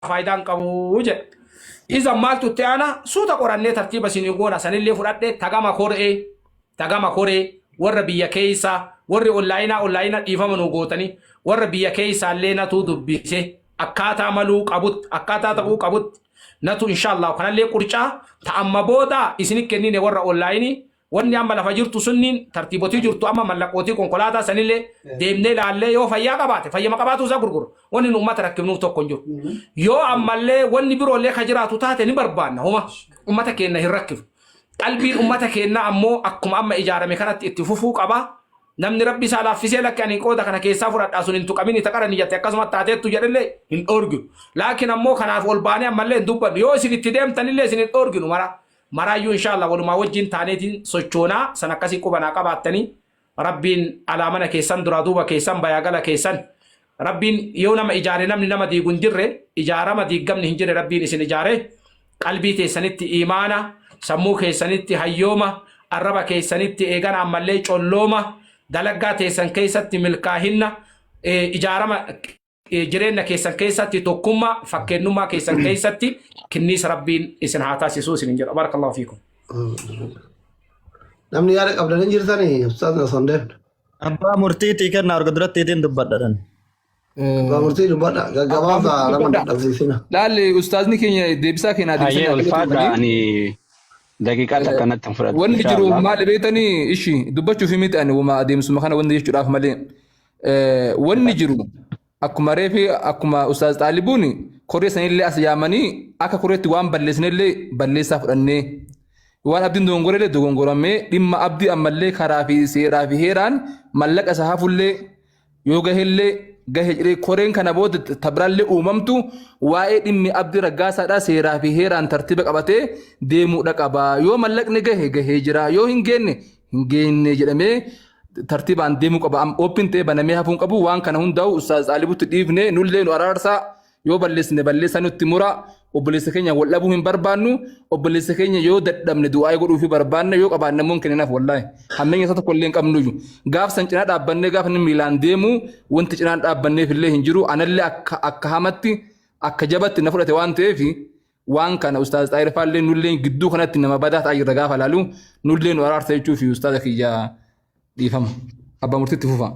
faayidaan qabu jedha. Iza maaltu itti aana? Suuta qorannee tartiiba isinii goona. Sanillee fudhadhee tagama koree warra biyya keessa, warri onlaayinaa dhiifama nu gootanii, warra biyya keessaallee natuu dubbise, akkaataa maluu qabutti, akkaataa ta'uu qabutti natu inshaallah kanallee qurcaa ta'amma booda isinit kennine. Warra onlaayinii, wanni amma lafa jirtu sunniin tartiibotii jirtu, amma mallaqootii konkolaataa sanillee deemnee laallee, yoo fayyaa qabaate fayyama qabaatu isaa gurguru. Wanni nu ummata rakkifnuuf tokko hin jiru. Yoo ammallee wanni biroollee ka jiraatu taate ni barbaanna. Homa ummata keenya hin rakkifnu. Qalbiin ummata keenya ammoo akkuma amma ijaarame kanatti itti fufuu qaba. Namni Rabbi isaa laaffisee, "Lakki, ani qooda kana keessaa fudhadhaa, sun hin tuqamin, ita qara niyyate akkasuma taateettu," jedhellee hin dhoorginu. Laakiin ammoo kanaaf ol baanee ammallee hin dubbannu. Yoo isin itti deemtanillee isin hin dhoorginu. Mara maraayyuu inshaallah walumaa wajjin taaneetiin sochoonaa. San akkasii qubanaa qabaattanii, Rabbiin alaa mana keessan, duraa duuba keessan, bayaa gala keessan, Rabbiin yoo nama ijaare namni nama diigu hin jirre, ijaarama diiggamni hin jirre Rabbiin isin ijaare, qalbii teessanitti imaana, sammuu keessanitti hayyooma, arraba keessanitti eegana ammallee collooma, dalaggaa teessan keessatti milkaahinna, ijaarama jireenya keessan keessatti tokkummaa, fakkeenyummaa keessan keessatti kinniisa Rabbiin isin haa taasisuu isin jedha. Barakallahu fiikum. Namni yaada qabdan hin jirtanii, ustaaz, osoo hin deemne. Abbaa murtiitii kenna, arga durattiitiin dubbadha. Abbaa murtii, dubbadha. Gaggabaabsaa, nama dadhabsiisina. Laalli ustaazni keenya deebisaa keenyaa Hayyee, deebisanii ulfaadha, ani daqiiqaa takka natti hin fudhatu. Wanni jiru Inshaallah. maal beektanii, ishi dubbachuuf miti, ani wama adeemsuma kana wanni jechuudhaaf malee. Wanni jiru akkuma reefi akkuma ustaaz Xaalibuun koree sanillee as yaamanii, akka koreetti waan balleessinellee balleessaa fudhannee, waan abdiin dogongorellee dogongoramee, dhimma abdii ammallee karaa fi seeraa fi heeraan mallaqa isa hafullee yoo gahellee gahe jedhee, koreen kana booda tabiraallee uumamtu waa'ee dhimmi abdii raggaasaadhaa seeraa fi heeraan tartiiba qabatee deemuudha qaba. Yoo mallaqni gahe gahee jira, yoo hin geenne hin geenne jedhamee tartiibaan deemuu qaba. Open ta'ee banamee hafuun qabu. Waan kana hundaa'u ustaaz Xaalibutti dhiifne, nullee nu araarsaa, yoo balleessine balleessaa nutti mura. Obboleessa keenya wal dhabuu hin barbaannu. Obboleessa keenya yoo dadhabne du'aa godhuufii barbaanne, yoo qabaanne immoo hin kenninaaf. Wallaahi hammeenya isaa tokko illee hin qabnuyyuu. Gaaf san cinaa dhaabbannee, gaafa inni miilaan deemu wanti cinaan dhaabbanneef illee hin jiru. Anallee akka hamatti akka jabatti na fudhate waan ta'eef, waan kana ustaaz Xaayir faallee nullee gidduu kanatti nama badaa ta'aa jirra. Gaafa laalu nullee nu araarsa jechuu fi ustaaza kiyya dhiifama. Abbaa murtiitti fufa.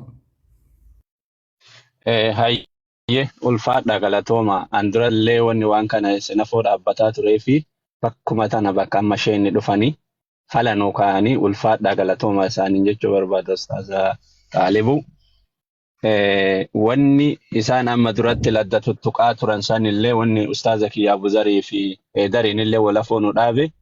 Hayyee, ulfaadha, galatooma. An durallee wanni waan kana sinafoo dhaabbataa turee fi bakkuma tana bakka amma isheen dhufanii fala nuu kaa'anii, ulfaadha, galatooma isaaniin jechuu barbaada ustaaza Xaalibu. Wanni isaan amma duratti ladda tuttuqaa turan sanillee, wanni ustaaza kiyya Abuzarii fi Dariin illee walafoo nu dhaabe,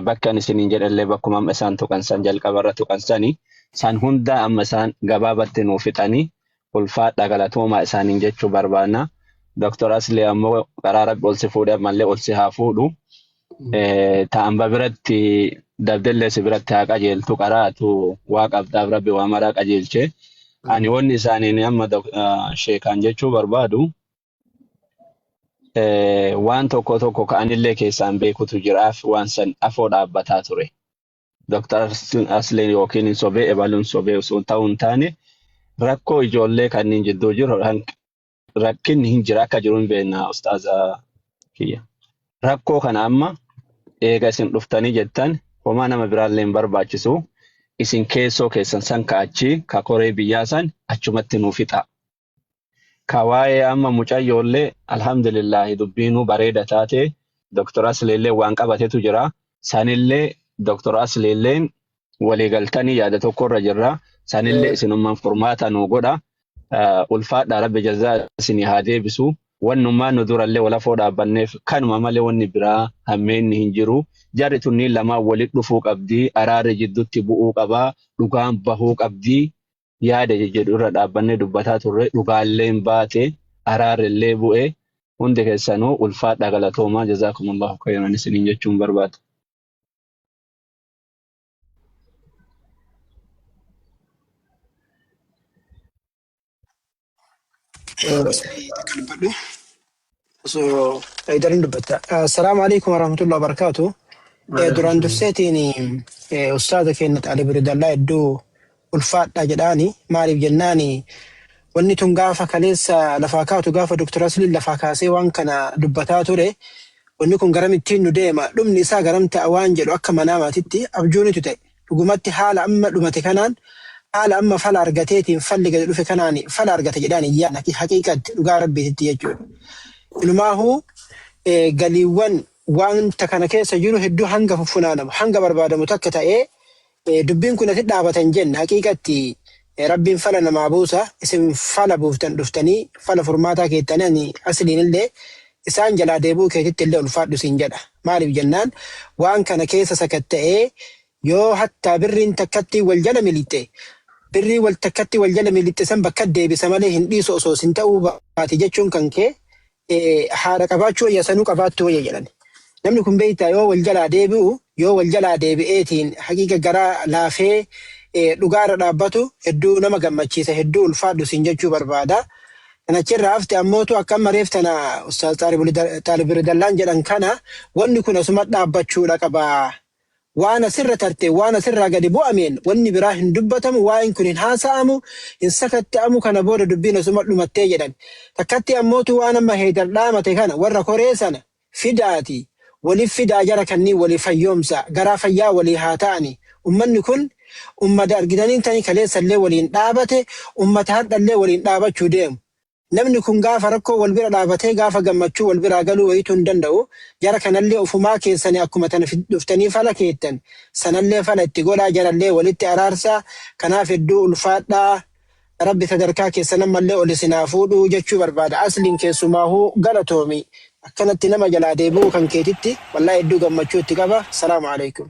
bakka ani isiniin jedhallee bakkuma amma isaan tuqan san, jalqabarra tuqan sani san hunda amma isaan gabaabatti nuu fixanii, ulfaadha, galatoomaa isaaniin jechuu barbaanna. Dr. Asli ammoo karaa Rabbi ol si fuudhe, ammallee ol si haa fuudhu. Ta'an ba biratti dabdellee si biratti haa qajeeltu, qaraatu waa qabdaaf Rabbi waa maraa qajeelche. Ani wanni isaaniin amma sheekaan jechuu barbaadu, Waan tokko tokko ka'anillee keessaan beekutu jiraaf waan san afoo dhaabbataa ture. Dr. Asleen yookiin hin sobee ebaluun sobee osoo ta'uu hin taane rakkoo ijoollee kanneen jidduu jiru rakkinni hin jira akka jiru hin beekna ustaaza kiyya. Rakkoo kana amma eega isin dhuftanii jettan homaa nama biraallee hin barbaachisu. Isin keessoo keessan san ka'achii ka koree biyyaa san achumatti nuu fixa. Ka waa'ee amma mucayyoollee alhamdulillahi dubbiinuu bareeda taate Dr. Asleellee waan qabatetu jira. Sanillee Dr. Asleelleen waliigaltanii yaada tokkorra jirra. Sanillee isinummaan furmaata nuu godha. Ulfaadhaa rabbi jazaa isinii haa deebisu. Wannummaan nu durallee walafoo dhaabbanneef kanuma malee wanni biraa hammeenni hin jiru. Jarri tunniin lamaan walitti dhufuu qabdi. Araarri jidduutti bu'uu qaba. Dhugaan bahuu qabdi. Yaada jedhu irra dhaabbannee dubbataa turre. Dhugaalleen baate. Araarrillee bu'e. Hundi keessanuu ulfaadhaa galatoomaa. Jazaakumullahu khayran isiniin jechuun barbaada. Takka dubbadhu. Osoo Haydariin dubbatta. Assalaamu alaikum warahmatullahi wabarakatuh. Duraan durseetiin ustaaza keenya Xaalib Ridallaa hedduu ulfaadha jedhaani. Maaliif jennaani wanni tun gaafa kaleessa lafaa kaatu gaafa Dr. Asliin lafaa kaasee waan kana dubbataa ture. Wanni kun garamittiin nu deema dhumni isaa garam ta'a waan jedhu akka manaamaatitti abjuunitu ta'e. Dhugumatti haala amma dhumate kanaan haala amma fala argateetiin falli gadi dhufe kanaan fala argata jedhaan hin yaadne haqiiqatti dhugaa rabbiititti jechuudha. Inumaahuu galiiwwan wanta kana keessa jiru hedduu hanga fuffunaanamu hanga barbaadamu takka ta'ee dubbiin kun asitti dhaabata hin jenne haqiiqatti rabbiin fala namaa buusa isin fala buuftan dhuftanii fala furmaataa keettanii ani asliin illee isaan jalaa deebi'uu keetitti illee ulfaadhu siin jedha. Maaliif jennaan waan kana keessa sakatta'ee yoo hattaa birriin takkattii wal jala miliqxe birrii wal takkattii wal jala miliqxe san bakka deebisa malee hin dhiisu osoo sin ta'uu baate jechuun kan kee haadha qabaachuu wayya sanuu qabaattuu wayya jedhan. Namni kun beektaa yoo wal jalaa deebi'u yoo wal jalaa deebi'eetiin haqiiqa garaa laafee dhugaarra dhaabbatu hedduu nama gammachiisa hedduu ulfaadhu siin jechuu barbaada. Kan achirraa hafte ammootu akka amma reef tana Ustaaz Xaalib Ridallaan jedhan kana wanni kun asuma dhaabbachuudha qaba. Waan asirra tarte waan asirraa gadi bu'ameen wanni biraa hin dubbatamu waa'een kun hin haasa'amu hin sakatta'amu kana booda dubbiin asuma dhumattee jedhan. Takkatti ammootu waan amma Heydar dhaamate kana warra koree sana fidaati waliif fidaa jara kanniin walii fayyoomsa garaa fayyaa walii haa ta'ani ummanni kun ummada argitaniin tani kaleessallee waliin dhaabate ummata hardhallee waliin dhaabachuu deemu namni kun gaafa rakkoo wal bira dhaabatee gaafa gammachuu wal biraa galuu wayituu hin danda'u jara kanallee ufumaa keessani akkuma tana dhuftanii fala keettan sanallee fala itti godhaa jarallee walitti araarsaa kanaaf hedduu ulfaadhaa Rabbi sadarkaa keessan ammallee ol isin haa fuudhu jechuu barbaada. Asliin keessumaahuu galatoomi. Akkanatti nama jalaa deebi'uu kan keetitti wallaahi hedduu gammachuu itti qaba. Salaamu aleykum.